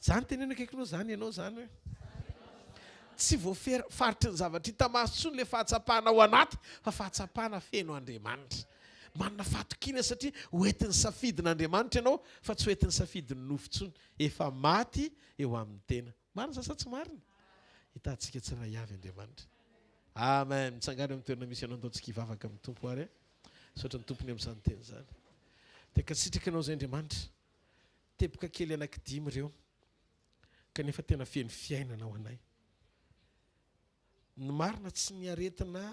Zany teneno akaikinao zany ianao zany hoe tsy voafera faritry ny zavatra hita maso intsony le fahatsapana ao anaty fa fahatsapana feno Andriamanitra. Manana fahatokiana satria ho entin'ny safidin'Andriamanitra ianao fa tsy ho entin'ny safidin'ny nofo intsony. Efa maty eo amin'ny tena. Marina izany sa tsy marina? Hitantsika tsirairay avy Andriamanitra. Amen. Mitsangàna eo amin'ny toerana misy anao, ndao tsika hivavaka amin'ny Tompo ary. Misaotra ny Tompony amin'izany teny izany. Dia ankasitraka anao izay Andriamanitra. Teboka kely anankidimy ireo, kanefa tena feno fiainana ho anay. Ny marina tsy ny aretina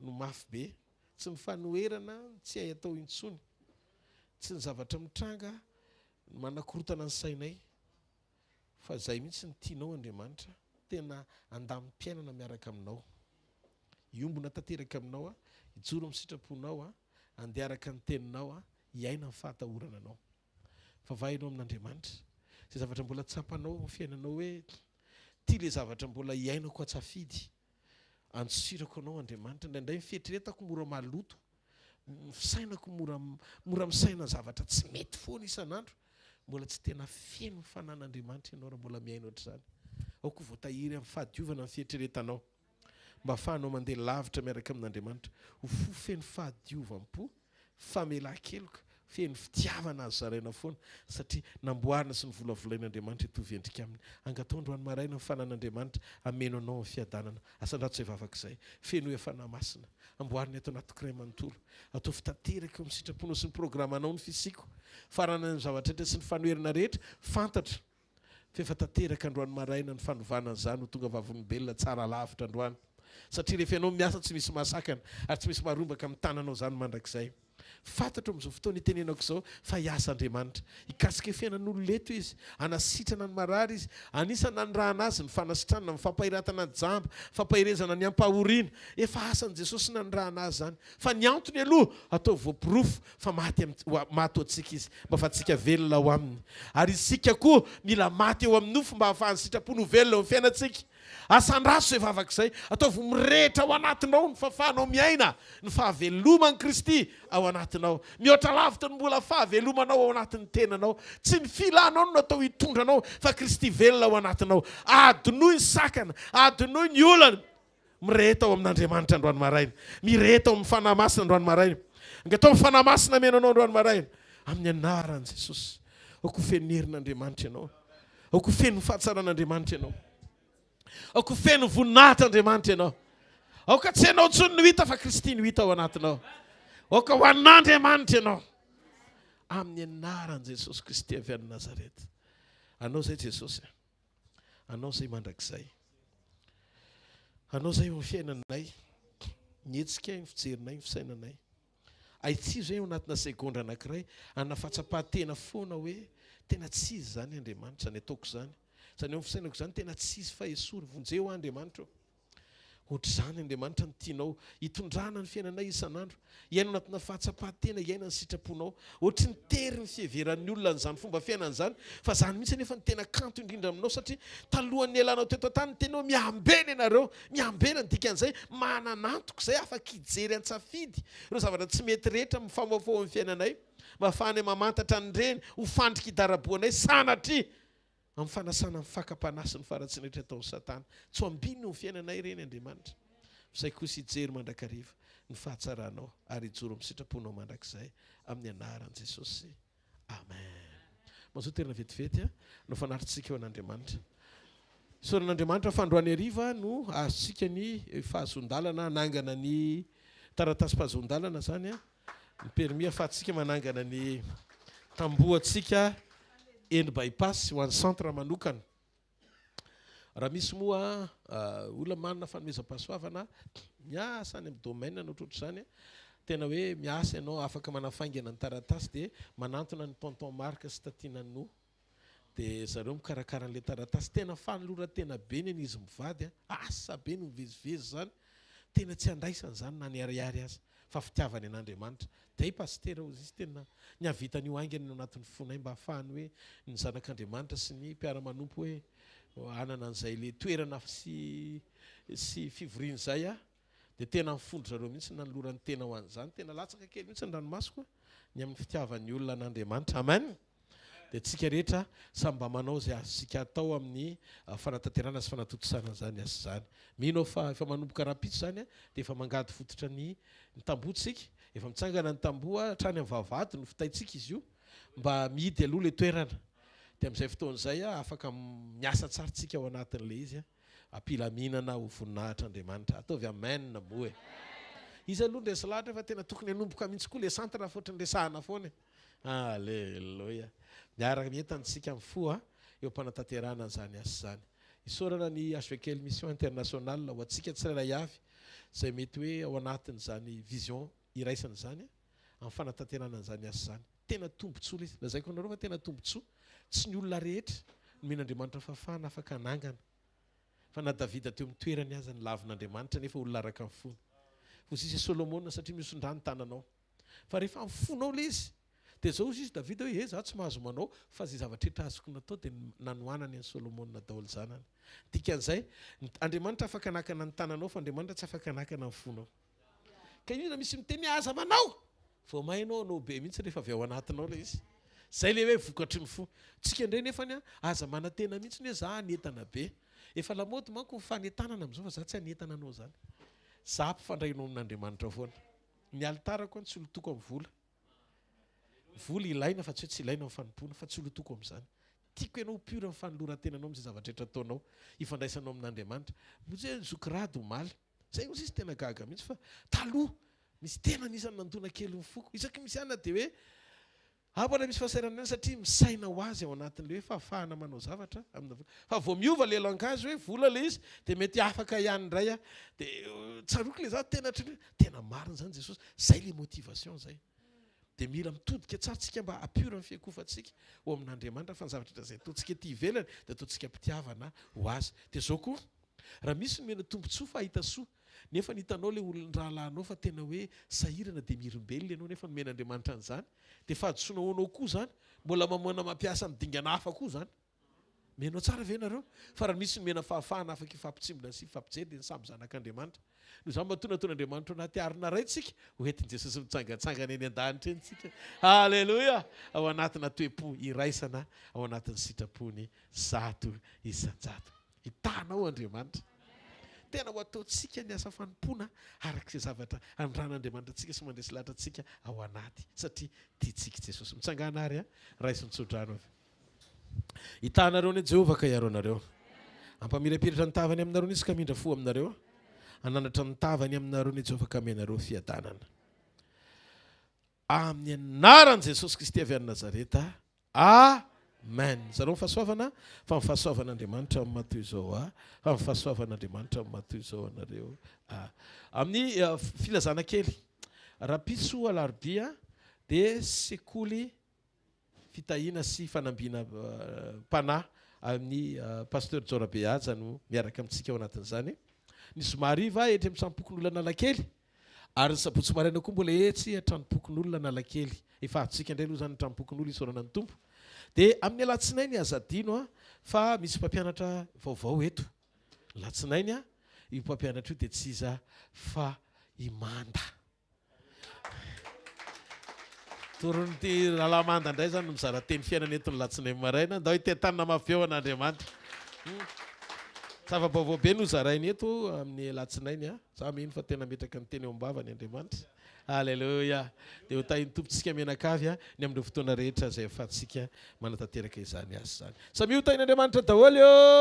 no mafy be, tsy ny fanoherana no tsy hay atao intsony, tsy ny zavatra mitranga no manakorotana ny sainay, fa izay mihitsy no tianao Andriamanitra, tena handamim-piainana miaraka aminao, hiombona tanteraka aminao aho, hijoro amin'ny sitraponao aho, handeha araka ny teninao aho, hiaina amin'ny fahatahorana anao. Vavaha ianao amin'Andriamanitra, izay zavatra mbola tsapanao amin'ny fiainanao hoe ity ilay zavatra mbola iainako an-tsafidy, andosirako anao Andriamanitra, indraindray ny fieritreretako mora maloto, ny fisainako mora mora misaina zavatra tsy mety foana isan'andro, mbola tsy tena feno ny fanan'Andriamanitra ianao raha mbola miaina ohatr'izany. Aoka ho voatahiry amin'ny fahadiovana ny fieritreretanao, mba hahafahanao mandeha lavitra miaraka amin'Andriamanitra, ho fo feno fahadiovam-po, famelan-keloka, feno fitiavana azo zaraina foana, satria namboarina sy novolavolain'Andriamanitra hitovy endrika aminy. Angataho androany maraina ny fanan'Andriamanitra hameno anao amin'ny fiadanana. Asandrato izay vavaka izay. Fenoy Fanahy Masina. Amboarina eto anatiko iray manontolo. Ataovy tanteraka eo amin'ny sitraponao sy ny programanao ny fisiako. Faranana ny zavatra rehetra sy ny fanoherana rehetra. Fantatro fa efa tanteraka androany maraina ny fanovana an'izany ho tonga vavolombelona tsara lavitra androany. Satria rehefa ianao miasa tsy misy mahasakana ary tsy misy maharombaka amin'ny tananao izany mandrakizay. Fantatro amin'izao fotoana itenenako izao fa hiasa Andriamanitra. Hikasika fiainan'olona eto Izy. Hanasitrana ny marary Izy. Anisan'ny nanirahana Azy ny fanasitranana, ny fampahiratana ny jamba, fampaherezana ny ampahoriana. Efa asan'i Jesosy nanirahana Azy izany. Fa ny antony aloha, ataovy voaporofo fa maty maty ho antsika Izy, mba ahafahantsika velona ao Aminy. Ary isika koa mila maty eo amin'ny nofo mba ahafahan'ny sitrapony ho velona eo amin'ny fiainantsika. Asandraso izay vavaka izay. Ataovy mirehitra ao anatinao ny fahafahanao miaina ny fahaveloman'i Kristy ao anatinao. Mihoatra lavitra ny mbola fahavelomanao ao anatin'ny tenanao. Tsy ny filanao no natao hitondra anao fa Kristy velona ao anatinao. Adinoy ny sakana, adinoy ny olana. Mireheta ao amin'Andriamanitra androany maraina. Mireheta ao amin'ny Fanahy Masina androany maraina. Angataho ny Fanahy Masina hameno anao androany maraina. Amin'ny anaran'i Jesosy. Aoka ho feno herin'Andriamanitra ianao. Aoka ho feno ny fahatsaran'Andriamanitra ianao. Aoka ho feno voninahitr'Andriamanitra ianao. Aoka tsy ianao intsony no hita fa Kristy no hita ao anatinao. Aoka ho an'Andriamanitra ianao. Amin'ny anaran'i Jesosy Kristy avy any Nazareta. Anao izay Jesosy. Anao izay mandrakizay. Anao izay eo amin'ny fiainanay. Ny hetsika, ny fijerinay, ny fisainanay. Ahitsio izay ao anatina segondra anankiray, hanana fahatsapan-tena foana hoe tena tsy izy izany Andriamanitra, izany ataoko izany, izany eo amin'ny fisainako izany tena tsy izy fa esory, vonjeo aho Andriamanitra ô. Ohatr'izany Andriamanitra no tianao hitondrana ny fiainanay isan'andro. Hiaina ao anatina fahatsapan-tena, hiaina ny sitraponao. Ohatry ny tery ny fiheveran'ny olona an'izany fomba fiainana izany, fa izany mihitsy anefa no tena kanto indrindra aminao satria talohan'ny nialanao teto an-tany niteny hoe miambena ianareo. Miambena ny dikan'izay, manana antoka izay afaka hijery an-tsafidy ireo zavatra tsy mety rehetra mifamoafoa amin'ny fiainanay mba ahafahanay mamantatra an'ireny ho fandrika hidarabohanay sanatria Amin'ny fanasana ny fakam-panahy sy ny faharatsiana rehetra ataon'i Satana. Tsy ho ambininy eo amin'ny fiainanay ireny, Andriamanitra. Fa izay kosa hijery mandrakariva ny fahatsaranao ary hijoro amin'ny sitraponao mandrakizay. Amin'ny anaran'i Jesosy. Amen. Mazotoa toerana vetivety no fanatrintsika eo an'Andriamanitra. Isaorana Andriamanitra fa androany hariva no azontsika ny fahazoan-dalana hanangana ny taratasim-pahazoan-dalana izany. Ny permis afahantsika manangana ny tambohantsika eny By-pass ho an'ny centre manokana. Raha misy moa olona manana fanomezam-pahasoavana miasa any amin'ny domaine na ohatrohatr'izany, tena hoe miasa ianao afaka manafaingana ny taratasy dia manantona an'i Tonton Marc sy Tatie Nanou. Dia zareo mikarakara an'ilay taratasy. Tena fanoloran-tena be ny an'izy mivady a! Asa be no mivezivezy izany. Tena tsy andraisany izany na ny ariary aza, fa fitiavany an'Andriamanitra. Dia i Pasitera hozy izy tena ny hahavita an'io haingana ny ao anatin'ny fonay mba hahafahany hoe ny zanak'Andriamanitra sy ny mpiara-manompo hoe hanana an'izay ilay toerana sy sy fivoriana izay a! Dia tena nifondro zareo mihitsy nanolorany tena ho an'izany. Tena latsaka kely mihitsy ny ranomasoko ny amin'ny fitiavan'ny olona an'Andriamanitra. Amen! Dia tsika rehetra samy mba manao izay azontsika atao amin'ny fanatanterahana sy fanatontosana an'izany asa izany. Mino aho fa efa manomboka rahampitso izany dia efa mangady fototra ny ny tamboho tsika, efa mitsangana ny tamboho hatrany amin'ny vavahady no fitaintsika izy io mba mihidy aloha ilay toerana. Dia amin'izay fotoana izay afaka miasa tsara tsika ao anatin'ilay izy. Am-pilaminana ho voninahitr'Andriamanitra. Ataovy amen moa e. Iza aloha ny resy lahatra fa tena tokony hanomboka mihitsy koa le centre fa ohatran'ny resahana foana e. Aleloia. Miaraka mientana isika amin'ny fo a, eo am-panatanterahana an'izany asa izany. Isaorana ny HVKL Mission Internationale ho antsika tsirairay avy izay mety hoe ao anatin'izany vision iraisana izany amin'ny fanatanterahana an'izany asa izany. Tena tombontsoa ilay izy. Lazaiko anareo fa tena tombontsoa. Tsy ny olona rehetra nomen'Andriamanitra fahafahana afaka hanangana. Fa na Davida teo amin'ny toerany aza nolavin'Andriamanitra nefa olona araka ny fony. Hoy izy Solomona satria mihoson-drà ny tananao. Fa rehefa amin'ny fonao ilay izy, dia izao hoy izy Davida hoe, he za tsy mahazo manao fa izay zavatra rehetra azoko natao dia nanohanany an'i Solomona daholo zanany. Dikan'izay, Andriamanitra afaka hanakana ny tananao fa Andriamanitra tsy afaka hanakana ny fonao. Ka inona misy miteny hoe aza manao? Vao may ianao hanao be mihitsy rehefa avy ao anatinao ilay izy. Zay ilay hoe vokatry ny fo. Tsika indray nefany an, aza manantena mihitsy hoe za hanentana be. Efa lamaody manko ny fanentanana amin'izao fa za tsy hanentana anao izany. Za ampifandray anao amin'Andriamanitra foana. Ny alitarako an tsy lotoko amin'ny vola. Vola ilaina fa tsy hoe tsy ilaina amin'ny fanompoana fa tsy lotoko amin'izany. Tiako ianao ho pur amin'ny fanoloran-tenanao amin'izay zavatra rehetra ataonao, ifandraisanao amin'Andriamanitra. Moa tsy hoe zoky rado omaly. Zay ozy izy tena gaga mihitsy fa taloha misy tena anisan'ny nandona kely ny foko. Isaky misy anona dia hoe abana misy fahasahiranana ihany satria misaina ho azy ao anatin'ilay hoe fahafahana manao zavatra amina vola. Fa vao miova ilay langage hoe vola ilay izy dia mety afaka ihany indray aho. Dia tsaroako ilay za tena ohatran'ny hoe tena marina izany Jesosy. Zay ilay motivation zay. Dia mila mitodika tsara tsika mba ha-pur ny fiakofantsika ho amin'Andriamanitra fa ny zavatra rehetra izay ataontsika ety ivelany dia ataontsika am-pitiavana ho Azy. Dia izao koa, raha misy nomena tombontsoa fa hahita soa, nefa ny hitanao ilay olon'ny rahalahinao fa tena hoe sahirana dia mirimbelona ianao nefa nomen'Andriamanitra an'izany, dia fahadisoana ho anao koa izany, mbola mamoana mampiasa amin'ny dingana hafa koa izany. Mihaino tsara ve nareo? Fa raha misy nomena fahafahana afaka hifampitsimbina sy hifampijery dia ny samy zanak'Andriamanitra. Noho izany matoa nataon'Andriamanitra ho anaty arina iray tsika, ho entin'i Jesosy mitsangantsangana eny an-danitra eny tsika. Haleloia! Ao anatina toe-po iraisana, ao anatin'ny sitrapony 100%. Hitanao Andriamanitra. Tena ho ataontsika ny asa fanompoana araka izay zavatra anondran'Andriamanitra antsika sy mandresy lahatra antsika ao anaty, satria tiantsika Jesosy. Mitsangàna ary, raiso ny tsodrano avy. Hitaha anareo anie Jehovah ka hiaro anareo. Hampamirapiratra ny tavany aminareo anie Izy ka hamindra fo aminareo. Hanandratra ny tavany aminareo anie Jehovah ka hanome anareo fiadanana. Amin'ny anaran'i Jesosy Kristy avy any Nazareta. Amen. Zareo ny fahasoavana fa ny fahasoavan'Andriamanitra amin'ny maha toy izao ahy, fa ny fahasoavan'Andriamanitra amin'ny maha toy izao anareo ahy. Amin'ny eh, filazana kely, rahampitso alarobia dia sekoly Fitahiana sy fanambiana mpanahy amin'ny Pasteur Jao Rabehaja no miaraka amintsika ao anatin'izany. Ny zoma hariva etsy amin'ny tranompokonolona Analakely ary ny sabotsy maraina koa mbola etsy an-tranompokonolona Analakely. Efa azontsika indray aloha izany ny tranompokonolona isaorana ny Tompo. Dia amin'ny alatsinainy aza adino fa misy mpampianatra vaovao eto. Ny latsinainy io mpampianatra io dia tsy iza fa i Manda. Toron'ity rahalahy Manda indray izany no mizara teny fiainana eto ny latsinainy maraina. Ndao hitehantanana mafy be ho an'Andriamanitra. Zava-baovao be no zarainy eto amin'ny latsinainy. Za mino fa tena metraka ny teny eo am-bavany Andriamanitra. Aleloia! Dia ho tahin'ny Tompontsika mianakavy ny amin'ireo fotoana rehetra izay ahafahantsika manatanteraka izany asa izany. Samia ho tahin'Andriamanitra daholo ô!